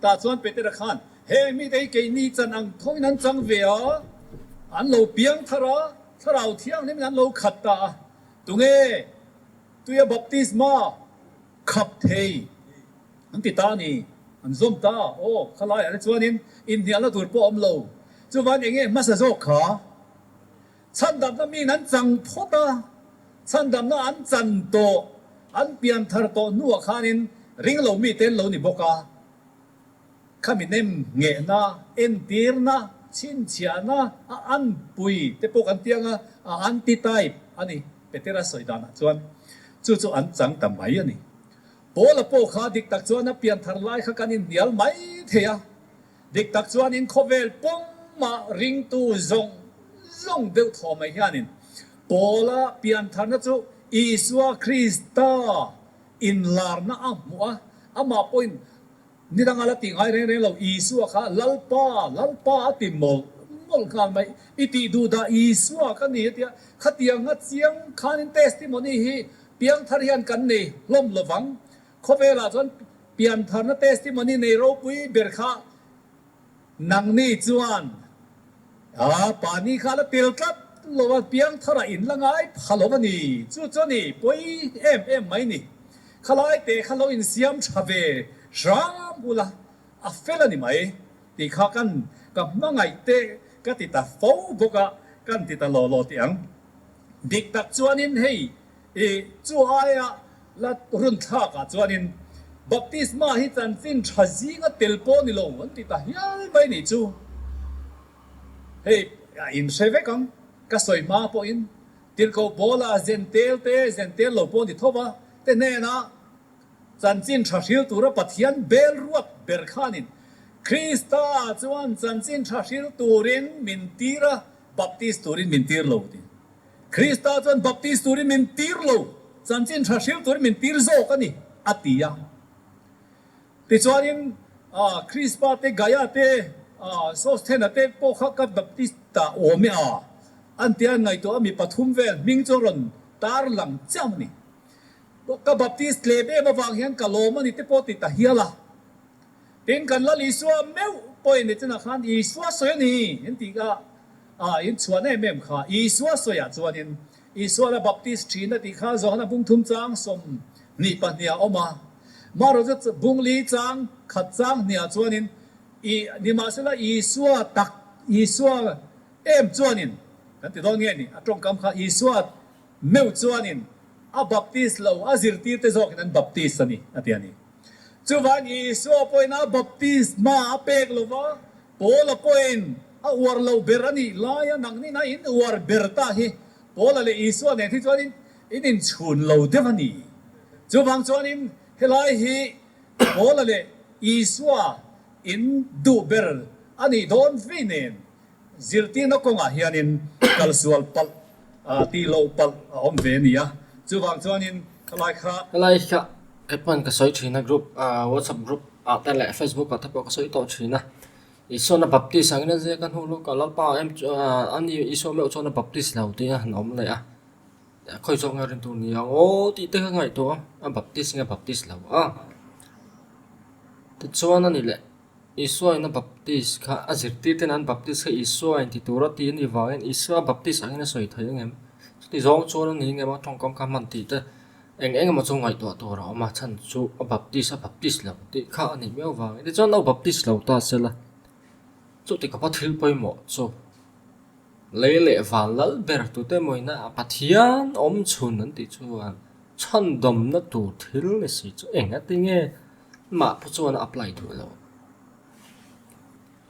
Speaker 4: Tah chuan Petera khan, Heng mite hi keini chan ang thawngin an chang ve a, An lo piang thar a, Thlarau Thianghlimin an lo khat ta a. Tunge tuia baptisma khap thei an ti ta a ni. An zawm ta a, aw, khalaiah te chuanin inhnialna tur pawh a awm lo. Chuvan enge hmasa zawk kha? Chhandamna miin an chang phawt a, chhandamna an chan tawh, an pian thar tawh hnuah khanin ring lo mite an lo ni bawk a. Khami nem nghehna, entirna, chhinchhiahna a anpui te pawh kan ti ang a, a anti-type a ni, Petera sawi danah chuan chu chu an chang ta mai a ni. Paula pawh kha dik tak chuan a pian thar lai kha kan inhnial mai thei a, Dik tak chuanin khawvel pumah ringtu zawng zawng deuh thaw mai hianin Paula piantharna chu Isua Krista inlarna a hmuh a, amah pawhin ni danga la tih ngai reng reng lo, Isua kha Lalpa, Lalpa a ti mawlh mawlh nghal mai. I tih duh dah Isua ka ni a tia, khatianga chiang khanin testimony hi piangthar hian kan nei hlawm lovang. Khawvelah chuan piantharna testimony nei ropui ber kha nangni chuan a pahnih kha la tel tlat lo a, piangtharah in la ngai pha lo a ni. Chu chu a ni, pawi em em mai ni. Khalai te kha lo insiam tha ve hram ula, a fel a ni mai tih kha kan ka hmangaih te ka ti ta fo bawk a, kan ti ta law law tih ang. Dik tak chuanin hei I chu aia la run thlakah chuanin baptisma hi chanchin tha zinga tel pawh ni lo an ti ta hial mai nih chu. Hei a inhre vek ang, ka sawi hma pawhin tirhkoh Paula zentel te zentel lo pawh ni tho va te hnenah chanchin tha hril tura Pathian bel ruat ber khanin Krista chuan chanchin tha hril turin min tir a, baptist turin min tir lo ti. Krista chuan baptist turin min tir lo, chanchin tha hril turin min tir zawk a ni, a ti a. Tichuanin Krispa te, Gaia te, Sosthena te pawh kha ka baptist ta awm e a, an ti a, ngaihtuah a mi pathum vel hming chu rawn tar lang chiam a ni. Ka baptist tlem em avang hian ka lawm a ni te pawh ti ta hial a. Tin, kan Lal Isua meuh pawhin ni chinah khan Isua sawi a ni in tih kha a in chhuan em em kha. Isua sawiah chuanin Isua la baptist thin a tih kha Johana bung thum chang 22 a awm a. Marawh chu bung li chang khat chang hniah chuanin i nimahsela Isua tak Isua em chuanin kan ti dawn nge ni a tawngkam kha Isua meuh chuanin a baptist lo a zirtirte zawkin an baptist a ni a ti a ni. Chuvang Isua pawhin a baptisma a pek lo va, Paula pawhin a uar lo ber a nih laia nangnin a in uar ber ta hi Paula leh Isua nen hi chuanin in inchhun lo deuh a ni. Chuvang chuanin helai hi Paula leh Isua in duh ber a nih dawn vei nen Zirtirna kawngah hianin kalsual palh, tih loh palh a awm ve a ni a, chuvang chuanin helai kha.
Speaker 1: Helai kha kei pawn ka sawi thin a group WhatsApp group ah te leh Facebook ah te pawh ka sawi tawh thin a, Isuana Baptist angin a ziak a hnu lawk a Lalpa em chu ani Isua meuh chuan a Baptist lo tih a han awm leh a, khawi zawk nge rin tur ni ang aw tih te kha ngaihtuah a, a Baptist nge Baptist lo a, tichuan a ni leh. Isua in a baptist kha a zirtir ten an baptist kha Isua in ti tur a ti a nih vangin Isua baptist angin a sawi thei ang em? Chuti zawng chuan a ni ngem a tawngkam kha hman tih te eng eng emaw chu ngaihtuah tur a awm a chhan chu a baptist a baptist lo tih kha a nih miau vangin tichuan lo baptist lo ta sela chuti khawpa thil pawimawh chu lei leh van lal ber tute mawina a Pathian awm chhun an tih chuan chhandawmna tur thil ni si chu eng a ti nge? Amah pawh chuan a apply duh lo.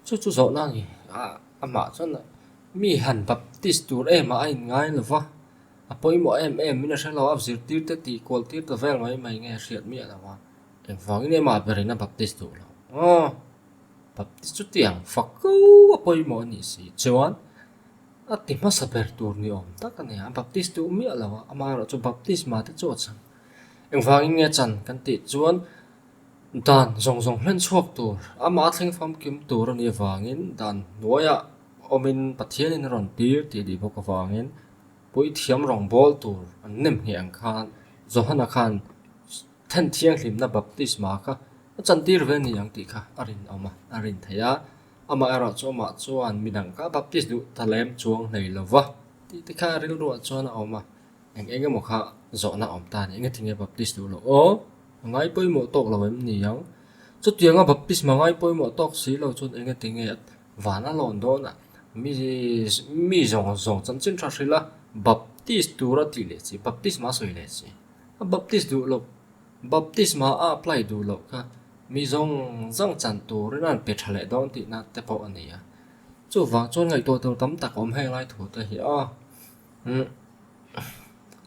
Speaker 1: Chu chu zawhna a ni. Amah chuan mi han baptist tur em ah a inngai lo va, a pawimawh em em in a hre lo a, zirtir te tih kual tir ta vel mai mai nge a hriat miah lo a, engvangin amah berin a baptist duh lo. Aw, baptist chu tiang fak ko a pawimawh a nih si chuan a ti hmasa ber tur ni awm tak a ni a, baptist duh miah lo a, amaherawhchu baptist mah te chu a chang. Engvangin nge chan kan tih chuan dan zawng zawng hlen chhuak tur, amah thleng famkim tur a nih avangin dan hnuaiah awmin Pathianin a rawn tir tih lih bawk avangin puithiam rawngbâwl tur an nem ngheh ang khan Johana khan then thianghlimna baptisma kha a chantir ve a ni ang tih kha a rinawm a, a rin theih a. Amaherawh chu amah chuan midang kha Baptist duh ta lem chuang hlei lo va tih te kha rilruah chuan a awm a, eng eng emaw kha zawhna a awm ta a ni. Engatinge Baptist duh loh aw? A ngai pawimawh tawk lo em ni ang? Chutianga Baptisma ngai pawimawh tawk si lo chuan engatinge van a lawn dawn a? Mi mi zawng zawng chanchin tha hrilh a, Baptist tura tih leh chi, Baptisma sawi leh chi. A Baptist duh loh, Baptisma a apply duh loh kha mi zawng zawng chan turin a rawn pe tha leh dawn tihna te pawh a ni a. Chuvang chuan ngaihtuah tur tam tak a awm heng lai thu te hi a. Umm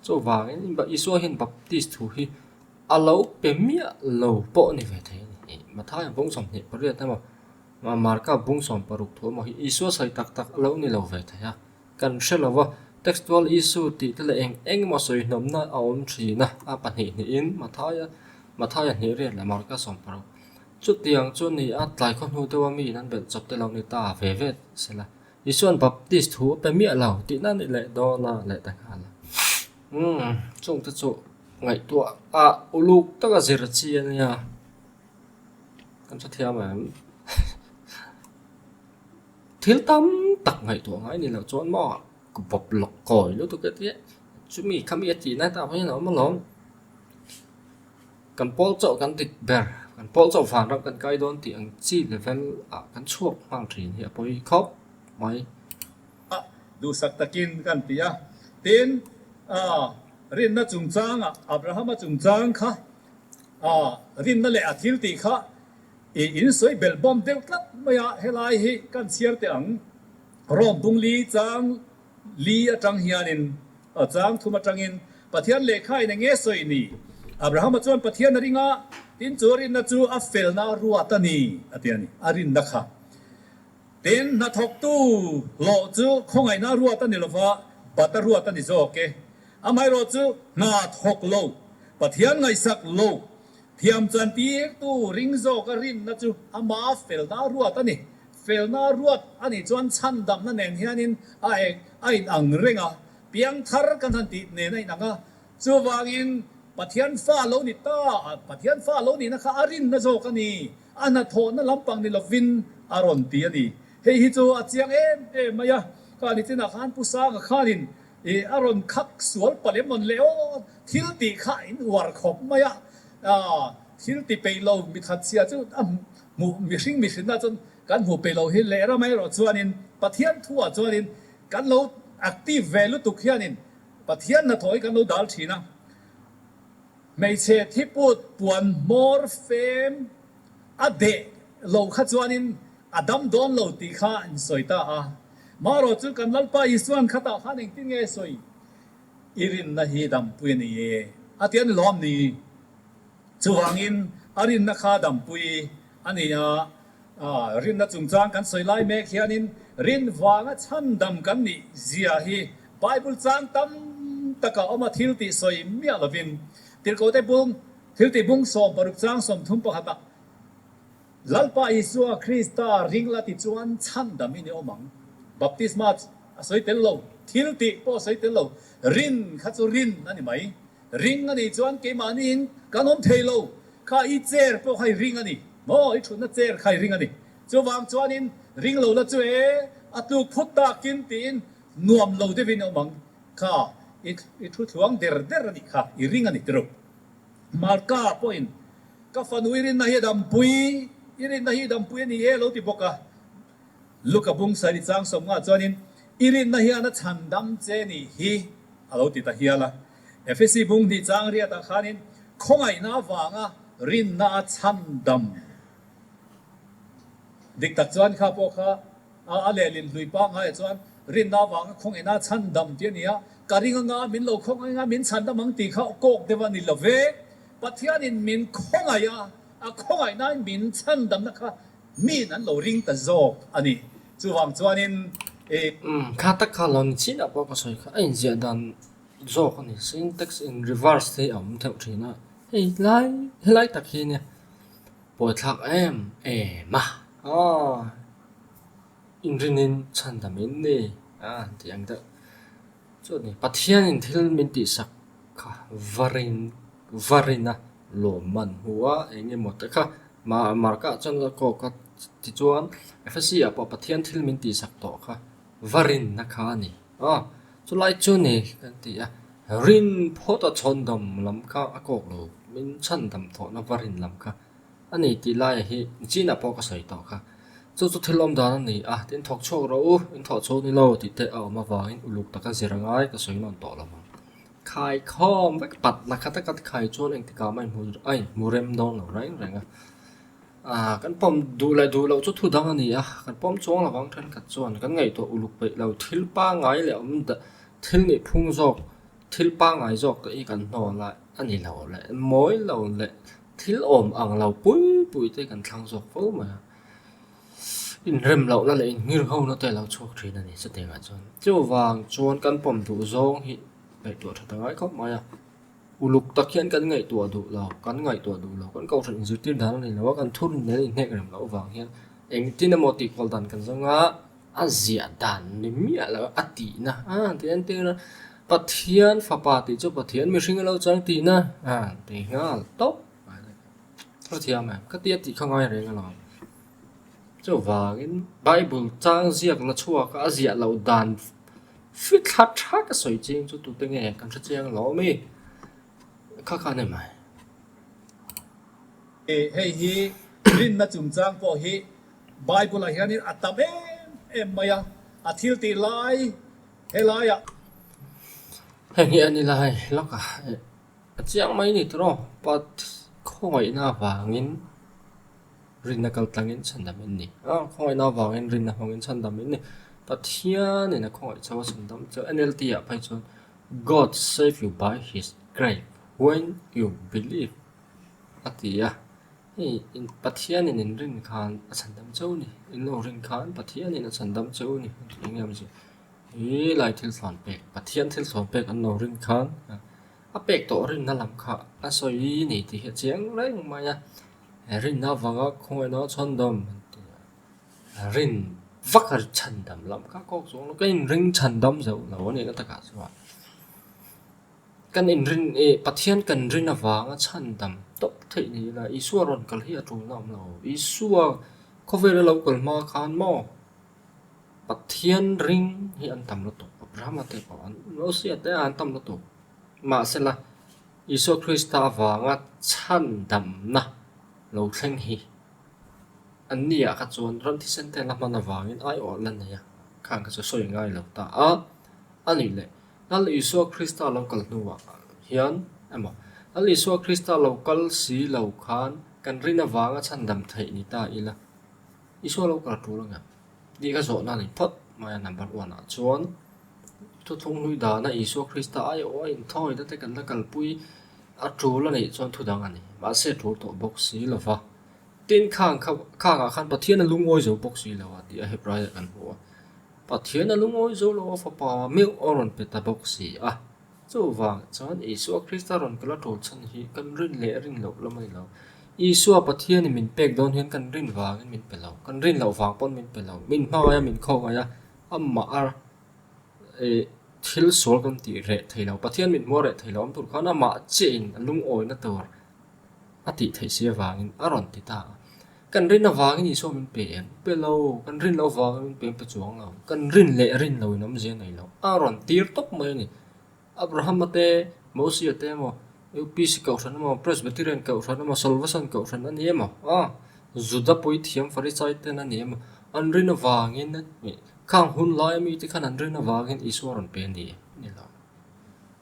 Speaker 1: chuvangin Isua hian Baptist thu hi a lo pe miah lo pawh a ni ve thei a ni. Mathaia bung 28 emaw Marka bung 60 thu emaw hi Isua sawi tak tak a lo ni lo ve thei a. Kan hre lo va, textual issue tih te leh eng eng emaw sawi hnawmna a awm thin a, a pahnih hnihin Mathaia Mathaia hnih riat leh Marka 60. Chutiang chu ni a, tlai khaw hnu deuha miin an belh chawp te lo ni ta ve ve sela. Isuan Baptist thu a pe miah lo tihna a ni leh dawn a leh ta nghal a. Umm, chungte chu ngaihtuah a uluk taka zir chi a nia. Kan hrethiam em? Thil tam tak ngaihtuah ngai ni loh chuan maw ka bawp lawk kawi lutuk e tia chumi khami a tihna tah pawh hian a awm alawm. Kan pawl chauh kan dik ber, kan pawl chauh vanram kan kai dawn tih ang chi level ah kan chhuak nghal thin hi a pawi khawp mai.
Speaker 4: A duhsak takin kan ti a, tin rinna chungchangah Abrahama chungchang kha rinna leh a thil tih kha I insawi belh bawm deuh tlat mai a, helai hi kan chhiar teh ang. Rom bung li chang li atang hianin, chang thum atangin Pathian lehkha in enge sawi ni? Abrahama chuan Pathian a ring a, tin chu a rinna chu a felna a ruat a ni, a ti a ni. A rinna kha. Tin, hnathawktu hlawh chu khawngaihna a ruat a ni lova, bat a ruat a ni zawk e. Amaherawh chu hna thawk lo, Pathian ngaihsak lo, Thiam chuan tirtu ring zawka rinna chu ama felna a ruat a ni. Felna a ruat a nih chuan chhandamna nen hianin a eng a inang reng a, piangthar kan han tih nen a inang a. Chuvangin Pathian fa lo ni ta, Pathian fa lo nihna kha a rinna zawk a ni, a hnathawhna lampang ni lovin a rawn ti a ni. Hei hi chu a chiang em em mai a, kha nichinah khan Pu Sanga khanin Ih, a rawn khak sual palh em rawn leh aw, thil tih kha in uar khawp mai a, ah, thil ti peih lo mi that chhia chu a hmuh mihring mihrinna chuan kan hmuh peih lo hi leh ram erawh chuanin Pathian thuah chuanin kan lo active ve lutuk hianin Pathian hnathawh hi kan lo dal thin a, hmeichhe thiput puan hmawr fem a deh lo kha chuanin A dam dawn lo tih kha an sawi ta a. Marawh chu kan Lalpa Isuan khatah khan engtin nge sawi? I rinna hi dampui a ni e, a ti a ni lawm ni? Chuvangin a rinna kha dampui a ni a. Rinna chungchang kan sawi lai mek hianin rin vanga chhandam kan nih zia hi Bible chang tam taka awm a thil tih sawi miah lovin Tirhkohte bung thil tih bung 60 chang 30 pakhatah Lalpa Isua Krista ring la ti chuan chhandam i ni awm ang. Baptisma a sawi tel lo, thil tih pawh a sawi tel lo, rin kha chu rin a ni mai. Ring a nih chuan keimahniin kan awm thei lo, kha i chair pawh kha i ring a ni maw, i thutna chair kha i ring a ni. Chuvang chuanin ring lo la chu e, a tluk phut takin tiin nuam lo deuhin i awm ang, kha i thu thluang der der a nih kha, i ring a ni tiruk. Marka pawhin Ka fanu i rinna hi a dampui, i rinna hi i dampui a ni e lo ti bawk a. Luka bung sarih chang sawmngah chuanin i rinna hian a chhandam che nih hi a lo ti ta hial a. Efesi bung hnih chang riatah khanin khawngaihna avanga rinna a chhandam. Dik tak chuan kha pawh kha a lehlin hlui pangngai ah chuan rinna avanga khawngaihna a chhandam tih a ni a, ka ring anga min lo khawngaih anga min chhandam ang tih kha kawk deuh a ni lo ve. Pathianin min khawngaih a, a khawngaihnain min chhandamna kha miin an lo ring ta zawk a ni. Chuvang chuanin i.
Speaker 1: Umm, kha tak kha lo ni chinah pawh ka sawi kha a inziah dan zawk a ni. Syntax in reverse hi a awm theuh thin a, hei lai helai tak hi nia pawithlak em em a, aw inrinin chhandam in ni a han tih ang deuh. Chu a ni, Pathianin thil min tihsak kha va ring, va rin a, lawmman hmu a, eng emaw te kha Marka chuan a kawk a, tichuan Ephesi ah pawh Pathian thil min tihsak tawh kha va rinna kha a ni. Aw, chulai chu ni kan ti a, rin phawt a chhawndam lam kha a kawk lo, min chhandam thawhna va rin lam kha a ni tih laia hi chinah pawh ka sawi tawh kha. Chu chu thil awm dan a ni a, tin thawk chhuak rawh u, in thawh chhuak ni lo tih te a awm avangin uluk taka zir a ngai ka sawi nawn tawh lo ang. Khai khawm vek pat la khat a kat khai chuan engtikah mah a inhmu rem dawn lo reng reng a. Aaa kan pawm duh leh duh loh chu thu dang a ni a, kan pawm chuang lo vang thenkhat chuan kan ngaihtuah uluk peih lo thil pangngai leh awm dah thil nih phung zawk thil pangngai zawk te hi kan hnawl a a ni lo leh mawi lo leh thil awm ang lo pui pui te kan thlang zawk fo mai a. Inrem lohna leh inngirhona te a lo chhuak thin a ni chutiangah chuan. Chuvang chuan kan pawm duh zawng hi ngaihtuah that a ngai khawp mai a. Uluk tak hian kan ngaihtuah duh lo, kan ngaihtuah duh lo, kan kohhran inzirtir dan a ni lo a, kan thur nen inhnek rem loh avang hian engtin emaw tih kual dan kan zawng a, a ziah dan ni miah lo a tihna a tih entir a, Pathian fapa tih chu Pathian mihring a lo chang tihna a ti nghal tawp. Hrethiam em? Ka tia tih kha ngai reng alawm. Chuvangin Bible chang ziak la chhuak a, a ziah loh dan fithla tha ka sawi ching chu tute nge kan hre chiang alawm i? Kha kha a ni mai.
Speaker 4: Hei hi rinna chungchang pawh hi Bible ah hianin a tam em em mai a, a thil tih lai helaiah.
Speaker 1: Heng hi a ni lai lawk a. A chiang mai ni tawh Pat khawngaihna avangin rinna kal tlangin chhandam in ni a, khawngaihna avangin rinna hmangin chhandam in ni. Pathianin a khawngaih chauh a chhandam chu NLT ah phei chuan God save you by his grace when you believe a ti a, hei Pathianin in rin khan a chhandam chauh ni, in lo rin khan Pathianin a chhandam chauh ni a ti eng em zia. He lai thil thlawn pek Pathian thil thlawn pek an lo rin khan a pek tawh rinna lam kha a sawi ni tih hi a chiang reng mai a, he rinna avanga khawngaihna chhandam an ti a, rin vak a chhandam lam kha kawk chuang lo ka inring chhandam zauh lo a nihna takah chuan kan inrin ih Pathian kan rin avanga chhandam tawp theih ni ila Isua rawn kal hi a tulna awm lo, Isua khawvela lo kal hma khan maw. Pathian ring hi an tam lutuk, Abrahama te pawh an Mosia te an tam lutuk. Mahsela, Isua Krista avanga chhandamna lo thleng hi an ni ah kha chuan ram thisen te la hman avangin aiawh la nei a, khang kha chu sawi ngai lo ta a. A nih leh, Lal Isua Krista lo kal hnuah hian emaw, Lal Isua Krista lo kal si lo khan kan rin avanga chhandam theih ni ta ila, Isua lo kal tul ang em? Tih ka zawhna a ni phawt mai a, number one ah chuan thuthlung hlui dana Isua Krista aiawh a inthawina te kan la kalpui a tul a nih chuan thu dang a ni. Mahse a tul tawh bawk si lo va, tin khang kha khangah khan Pathian a lungawi zo bawk si lo a tih a Hebraiah kan hmu a. Pathian a lungawi zo lo a fapa meuh a rawn pe ta bawk si a. Chuvang chuan Isua Krista rawn kal a tul chhan hi kan rin leh rin loh lam a ni lo. Isua Pathianin min pek dawn hian kan rin vangin min pe lo, kan rin loh vang pawn min pe lo. Min hmangaih a, min khawngaih a, amah a ih thil sual kan tih reh thei lo, Pathian min hmuh a reh thei lo awm tur khan amah chiahin a lungawina tur a tih theih si avangin a rawn ti ta a. Kan rin avangin Isua min pe em? Pe lo, kan rin loh avangin min pe em pe chuang lo. Kan rin leh rin loin awmzia nei lo. A rawn tir tawp mai a ni. Abrahama te, Mosia te emaw, UPC kohhran emaw, Presbyterian kohhran emaw, Salvasan kohhran a ni emaw, a Juda puithiam Farisai ten a ni emaw, an rin avangin khang hun laia mite khan an rin avangin Isua rawn pe a ni em? Ni lo.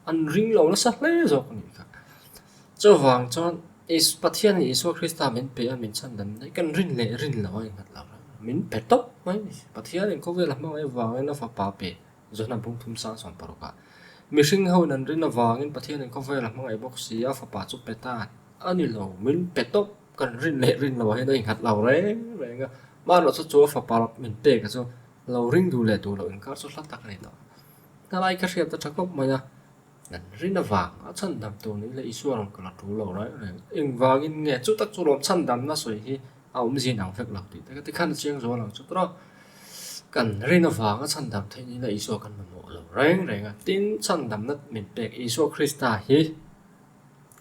Speaker 1: An ring lo nasa hle zawk a nih kha. Chuvang chuan Pathianin Isua Krista min pe a, min chhandam daih. Kan rin leh rin lo a innghat lo reng. Min pe tawp mai a ni. Pathianin khawvel a hmangaih avangin a fapa pe Johana bung thum sang sawm paruk ah. Mihring ho in an rin avangin Pathianin khawvel a hmangaih bawk si a, fapa chu pe ta a ni lo. Min pe tawp. Kan rin leh rin lo ah hian a innghat lo reng reng a. Mahrawh chu chu a fapa min pek a chu lo ring duh leh duh loh inkar chu hla tak a ni tawh. Hnalai ka hriat a tha khawp mai a, kan rin avang a chhandam tur ni leh Isua rawn kal a tul lo reng reng. Engvangin nge chu tak chu lawm chhandamna sawi hi a awmzia inang vek lo tih te ka ti khan a chiang zual ang chu tawrh a. Kan rin avang a chhandam theih ni leh Isua kan mamawh lo reng reng a, tin chhandamna min pek Isua Krista hi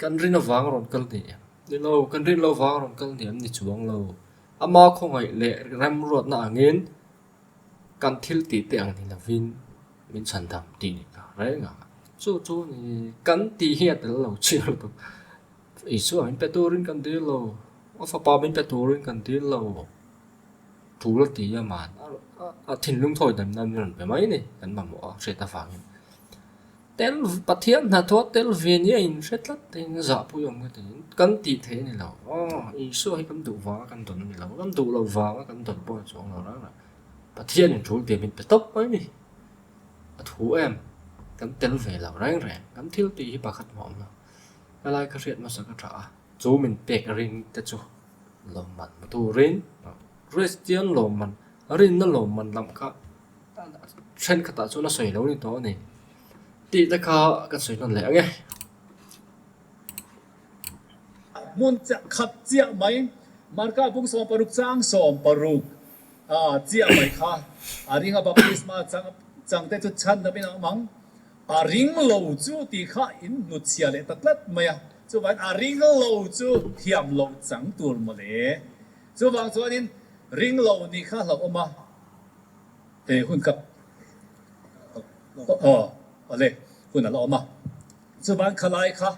Speaker 1: kan rin avang rawn kal ni em? Ni lo, kan rin loh vang rawn kal ni an ni chuang lo. Ama khawngaih leh remruatna angin kan thil tih te ang ni lovin min chhandam tih ni ta reng a. Chu chu ni kan tih hi a tel lo chiang lutuk. Isua min pe turin kan dil lo, a fapa min pe turin kan dil lo. Tul a ti a man a thinlung thawi dan nan min rawn pe mai ni kan mamawh a hriat avangin. Tel Pathian hnathawh tel ve nia inhre tlat in zahpui awm ka ti kan tih theih a ni lo. Aw Isua hi kan duh vanga kan dawn a ni lo, kan duh loh vanga kan dawn pawh a ni chuang lo rang rang. Pathianin tul tia min pe tawp mai ni. A thu em kan tel ve lo reng reng kan thil tih hi pakhat hmuh awm lo. Helai ka hriat hmasa ka tha a, chu min pek ring te chu lawmman hmu turin Kristian lawmman rinna lawmman lam kha thenkhatah chuan a sawi lo ni tawh a ni tih te kha ka sawi hnawn leh ang e.
Speaker 4: Hmun chiah khat chiah mai Marka bung 16 chang 16 chiah mai kha a ringa baptisma chang changte chu chhandam in a awm ang. A ring lo chu tih kha in hnutchhiah leh ta tlat mai a, chuvangin a ring lo chu thiam loh chang tur mawle. Chuvang chuanin ring lo nih kha hlauhawm a, he hun kha aw awle hun a la awm a. Chuvang khalai kha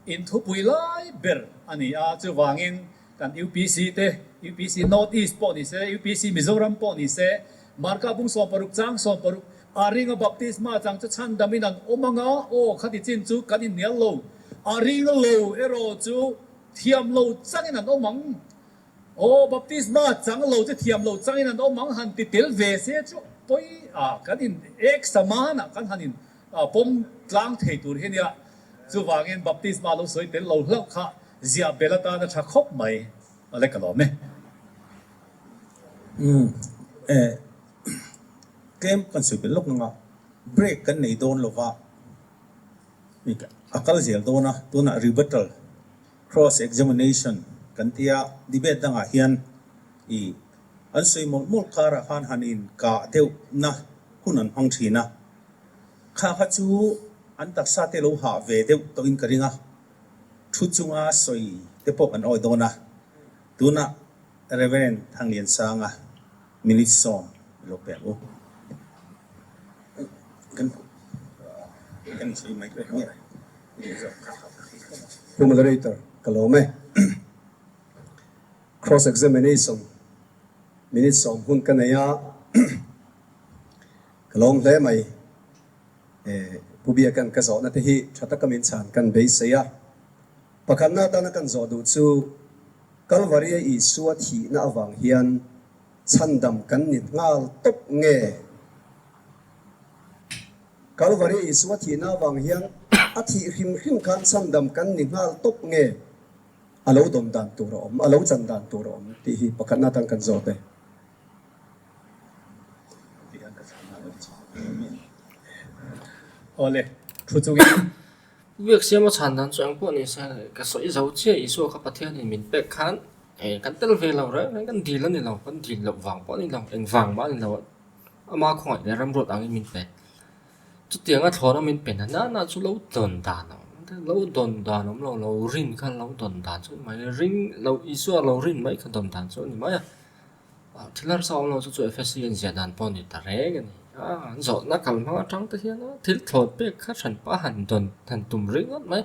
Speaker 4: in thupui lai ber a ni a, chuvangin Kan UPC te, UPC North East pawh ni se, UPC Mizoram pawh ni se, Marka bung 16 chang 16, a ringa baptisma chang chu chhandam in an awm anga, aw khati chin chu kan inhnial lo, a ring lo erawh chu thiam lo chang in an awm ang, aw baptisma chang lo chu thiam lo chang in an awm ang han ti tel ve se chu pawi a kan in ek saman ah kan han in pawm tlang thei tur hi nia, chuvangin baptisma lo sawi tel lo hlauh kha Ziah bel atan a tha khawp mai a le ka lawm e.
Speaker 2: Umm eh tlem kan sawi belh lawk nanga break kan nei dawn lova a kal zel dawn a tunah rebuttal cross examination kan tia debate dangah hian ih an sawi mawlh mawlh karah khan han in kah deuh na hun an hmang thin a kha kha chu an taksa te lo hah ve deuh tawhin ka ring a. Thu chunga sawi te pawh kan awi dawn a, tunah Rev. Thangliansanga minute sawm i lo pek u. Kan kan sawi mai nge
Speaker 3: Pu Moderator, ka lawm e. Cross examination minute 10 hun ka nei a, ka lawm hle mai. Pu Biakan ka zawhna te hi tha taka min chhan kan beisei a. Pakhatna atana kan zawh duh chu Kalvaria Isua thihna avang hian chhandam kan ni nghal tawp nge? Kalvaria Isua thihna avang hian a thih hrim hrim khan chhandam kan ni nghal tawp nge? A lo dawn dan tur a awm, a lo chan dan tur a awm tih hi pakhatna atan kan zawt e.
Speaker 4: Awle, thu chungin.
Speaker 1: Biak siama chhan dan chu engpawh ni se, ka sawi zo chiah Isua kha Pathianin min pek khan kan tel ve lo reng reng, kan dil a ni lo, kan dil loh vang pawh a ni lo, eng vang mah a ni lo, ama khawngaih leh remruat angin min pe. Chutianga thlawna min pe na nana chu lo dawn dan a awm, lo dawn dan awm lo, lo rin kha lo dawn dan chu a ni mai, ring lo Isua lo rin mai kha dawn dan chu a ni mai a. Thil harsa awm lo chu chu FSC an ziah dan pawh a ni ta reng a ni. A, an zawhna kal hmang atang te hian a thil thlawt pek kha hran pah han dawn han tum ringawt mai.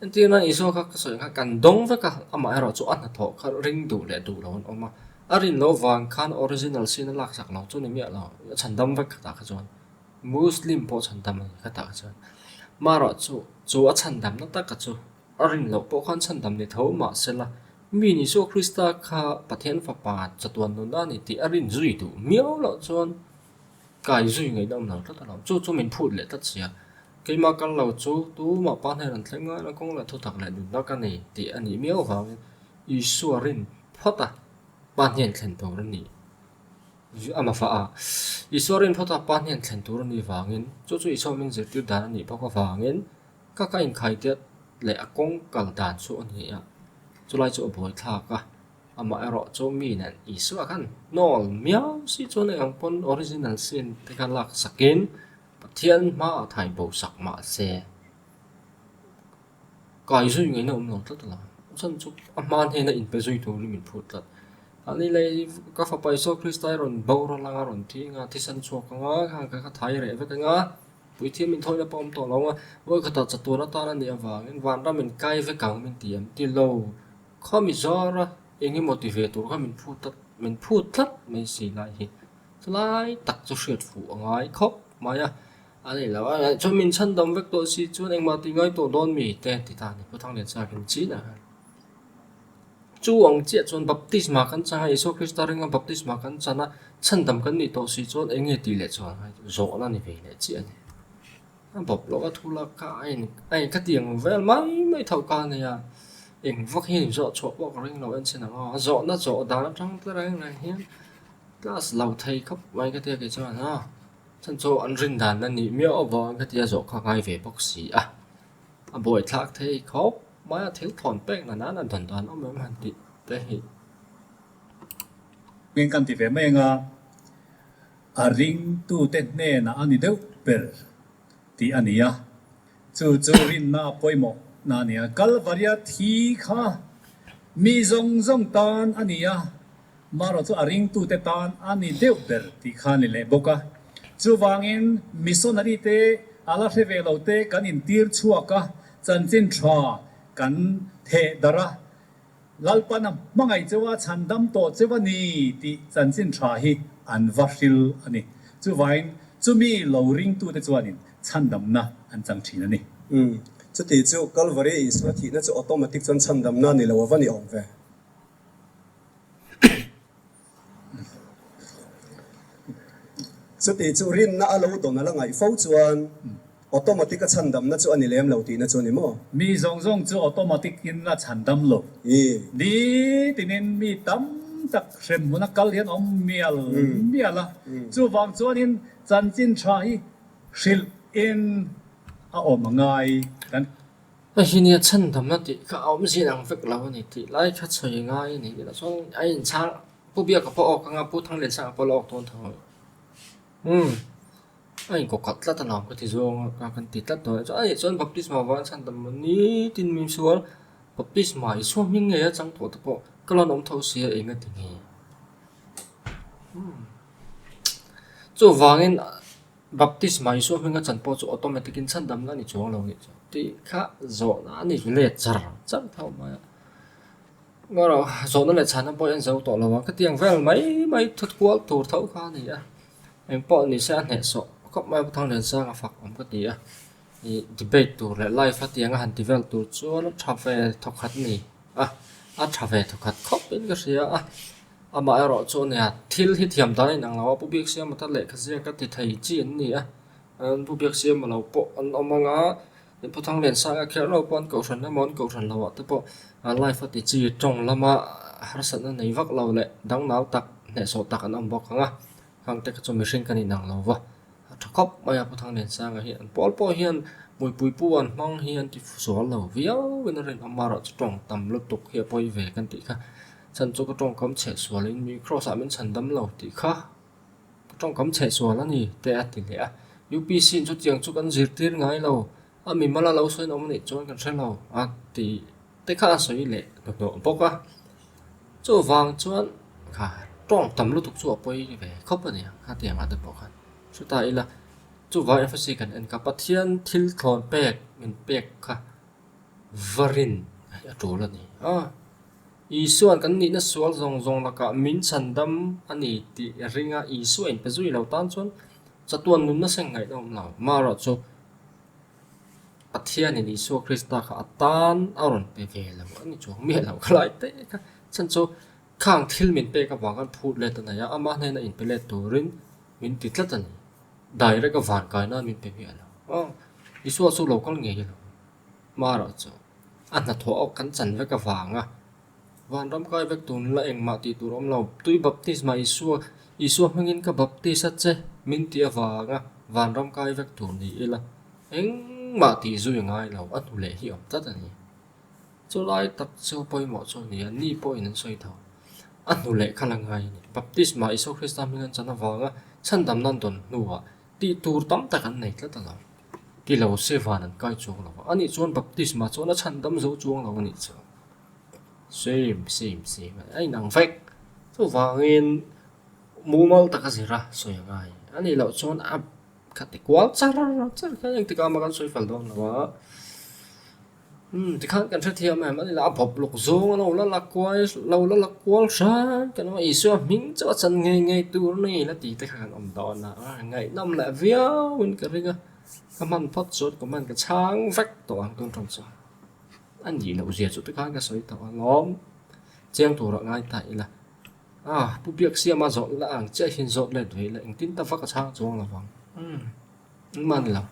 Speaker 1: Entir nan Isua kha ka sawi kha kan dawng vek a, amah erawh chu a hnathawh kha ring duh leh duh lo an awm a. A rin loh vang khan original sin a laksak lo chu ni miah lo, a chhandam vek khatah kha chuan Muslim pawh chhandam a ni khatah kha chuan. Amaherawh chu chu a chhandamna taka chu A rin loh pawh khan chhandam ni tho mahsela, mi ni Isua Krista kha Pathian Fapa chatuan nuna a ni tih a rin zui duh miau loh chuan kai zui ngaihna awm lo tlat a lo. Chu chu min phut leh tlat sia. Keimah kal lo chu tumah pa hnen an thleng ngai lo, kawng leh thutak leh nunna ka nei tih a nih miau avangin Isua rin phawt a pa hnen thlen tur a ni. Ama fa a, Isua rin phawt a pa hnen thlen tur a nih vangin chu chu Isua min zirtir dan a nih bawk avangin Ka ka inkhaidiat leh a kawng kal dan chu a ni a, chulai chu a buai thlak a, amah erawh chu mi nen Isua khan hnawl miau si chuan eng ang pawn original sin te kha lak sakin Pathian hmaah thai bo sak mah se kai zui ngaihna awm lo tlat a lo. Chhan chu a hma hnena inpe zui turin min phut tlat. Ani lei ka fapa Isua Krista hi rawn boral anga rawn thi anga thisen chhuak anga khang ka kha thai reh vek anga puithiam inthawina pawh a awm tawh lo anga vawikhatah chatuan atan a nih avangin vanram in kai vek ang min ti em ti lo. Khami zara eng emaw ti ve tur kha min phut tlat min phut tlat mai si lai hi chulai tak chu hriat fuh a ngai khawp mai a. A ni lo a, chuan min chhandam vek tawh si chuan engmah tih ngai tawh dawn mi te ti ta a ni. Pu Thangliansa kan chin ah khan chu ang chiah chuan baptisma kan chang a, Isua Krista ringa baptisma kan chan a, chhandam kan nih tawh si chuan eng nge tih leh chuan zawhna ni ve leh chiah a ni. A bawp lawk a thu lak kha a in a in khatiang vel mai mai tho kha a nia, eng vak hi zawh chhuah pawh ka ring lo en chin ang aw, a zawhna zawh dan atang te reng reng hian class lo thei khawp mai ka tia kei chuan a. Chhan chu an rin dan a nih miau avangin ka tia zawh kha ngai ve bawk si a, a buaithlak thei khawp mai a, thil thawn pek na nan a dan dan awm em han tih te hi.
Speaker 4: Hming kan ti ve mai anga a ringtute hnenah a ni deuh ber tih a ni a, chu chu rinna a pawimawh na a ni a, Kalvaria thi kha mi zawng zawng tan a ni a, Marawh chu a ringtute tan a ni deuh ber tih kha a ni leh bawk a. Chuvangin missionary te a la hre ve lo te kan intir chhuak a, chanchin tha kan theh darh a, Lalpan a hmangaih cheu a, chhandam tawh cheu a ni tih chanchin tha hi an va hril a ni. Chuvangin chumi lo ringtute chuanin chhandamna an chang thin a ni.
Speaker 3: Umm, chuti chu Kalvari Isua thihna chu automatic chuan chhandamna ni lo a va ni awm ve. Chuti chu rinna a lo dawn a la ngaih fo chuan automatic a chhandamna chu a ni lem lo tihna chu a ni maw?
Speaker 4: Mi zawng zawng chu automatic in a chhandam lo. Nitinin mi tam tak hremhmun a kal hian awm mial mial a, chuvang chuanin chanchin tha hi hrilh in a awm a ngai kan.
Speaker 1: Hei hi nia chhandamna tih kha a awmzia ang vek lo a ni tih lai kha chhawi ngai a ni tih chuan a inchhang Pu Biaka pawh awk anga Pu Thangliansanga pawh la awk dawn tho ang. Umm a inkawkhalh tlat a lawm ka ti zawng a kan ti tlat dawn a chuan ani chuan baptisma vang chhandam maw nitin min sual baptisma Isua hming ngei a chang tawh te pawh ka lo awm tho sia eng a ti nge. Umm chuvangin. Baptisma Isua hminga chan pawh chu automatic in chhandamna a ni chuang lo nih chu tih kha zawhna a ni let char char tho mai a. Erawh zawhna leh chhanna pawh hi an zo tawh lo a, khatiang vel mai mai thut kual tur tho kha a ni a. Engpawh ni se a hnehsawh khawp mai a Thangliansanga fak awm ka ti a. Ih debate tur leh live a tianga han ti vel tur chuan a tha ve thawkhat a ni a, a tha ve thawkhat khawp in ka hria a. Amah erawh chu nia, thil hi thiam dan a inang lo a, Pu Biaksiama ta lehkha ziak a ti thei chi an ni a, Pu Biaksiama lo pawh an awm ang a, Pu Thangliansanga kher lo pawh an kohhran emaw an kohhran lo ah te pawh live a ti chi tawng lama harsatna nei vak lo leh dangnau tak hnehsawh tak an awm bawk ang a, khang te kha chu mihring kan inang lo va, a tha khawp mai a Pu Thangliansanga hi an pawl pawh hian Muipui pu an hmang hi an ti fuzual lo viau in a rinawm a, erawh chu tawng tam lutuk hi a pawi ve kan tih kha. Chhan chu ka tawngkam chheh sualin mi Kraws ah min chhan dam lo tih kha ka tawngkam chheh sual a ni te a ti leh a. UPC in chutiang chu kan zirtir ngai lo, a mimal a lo sawi awm anih chuan kan hre lo a ti te kha a sawi leh hnuhnawh bawk a. Chuvang chuan kha tawng tam lutuk chu a pawi ve khawp a ni ang khatiang a te pawh khan hre ta ila. Chuvang FSC kan en kha Pathian thil thlawn pek min pek kha va rin a tul a ni a. Isua'n kan nihna sual zawng zawng lakah min chhandam a ni tih ringa Isua inpe zui lo tan chuan chatuan nunna seng ngaih a awm lo. Marawh chu Pathianin Isua Krista kha a tan a rawn pe ve lo a ni chuang miah lo kha lai te kha. Chhan chu khang thil min pek avang khan phut let a nei a, amah hnena inpe let turin min ti tlat a ni. Direct a van kai nan min pe miah lo. Aw, Isua chu lo kal ngei lo. Marawh chu a hnathawh awk kan chan vek avanga vanram kai vek tun la engmah tih tur awm lo. Tui baptisma Isua, Isua hmingin ka baptis a che min tih avanga vanram kai vek tur ni ila engmah tih zui a ngai lo, a hnu leh hi awm tlat a ni. Chulai tak chu pawimawh chu a ni a, ni pawhin an sawi tho. A hnu leh kha la ngai a ni. Baptisma Isua Krista hming an chan avanga chhandam nan dawn hnuah tih tur tam tak an nei tlat a lo. Ti lo se van an kai chuang lo a, anih chuan baptisma chuan a chhandam zo chuang lo a nih chu. Same same same a inang vek. Chuvangin mumal taka zira sawi a ngai. A nih loh chuan a kha ti kual char char khan engtikah mah kan sawi fel dawn lo a. Umm tikhan kan hrethiam em a ni lah a bawp lawk zawng a lo la la kual lo la la kual hran kan awm a Isua hming chu a chan ngei ngei tur a ni la tih te kha kan awm dawn a ngaihnawm leh viau in ka ring a ka hman phawt chuan comment ka chhang vek tawh ang tun ṭawng chu a nih loh zia chu tikhan ka sawi tawh alawm chiang turah ngai ta ila ah Pu Biaksiama zawh la ang chiah hian zawt let ve ila engtin ta vak a chhang chuang lo vang umm engmah a ni lo.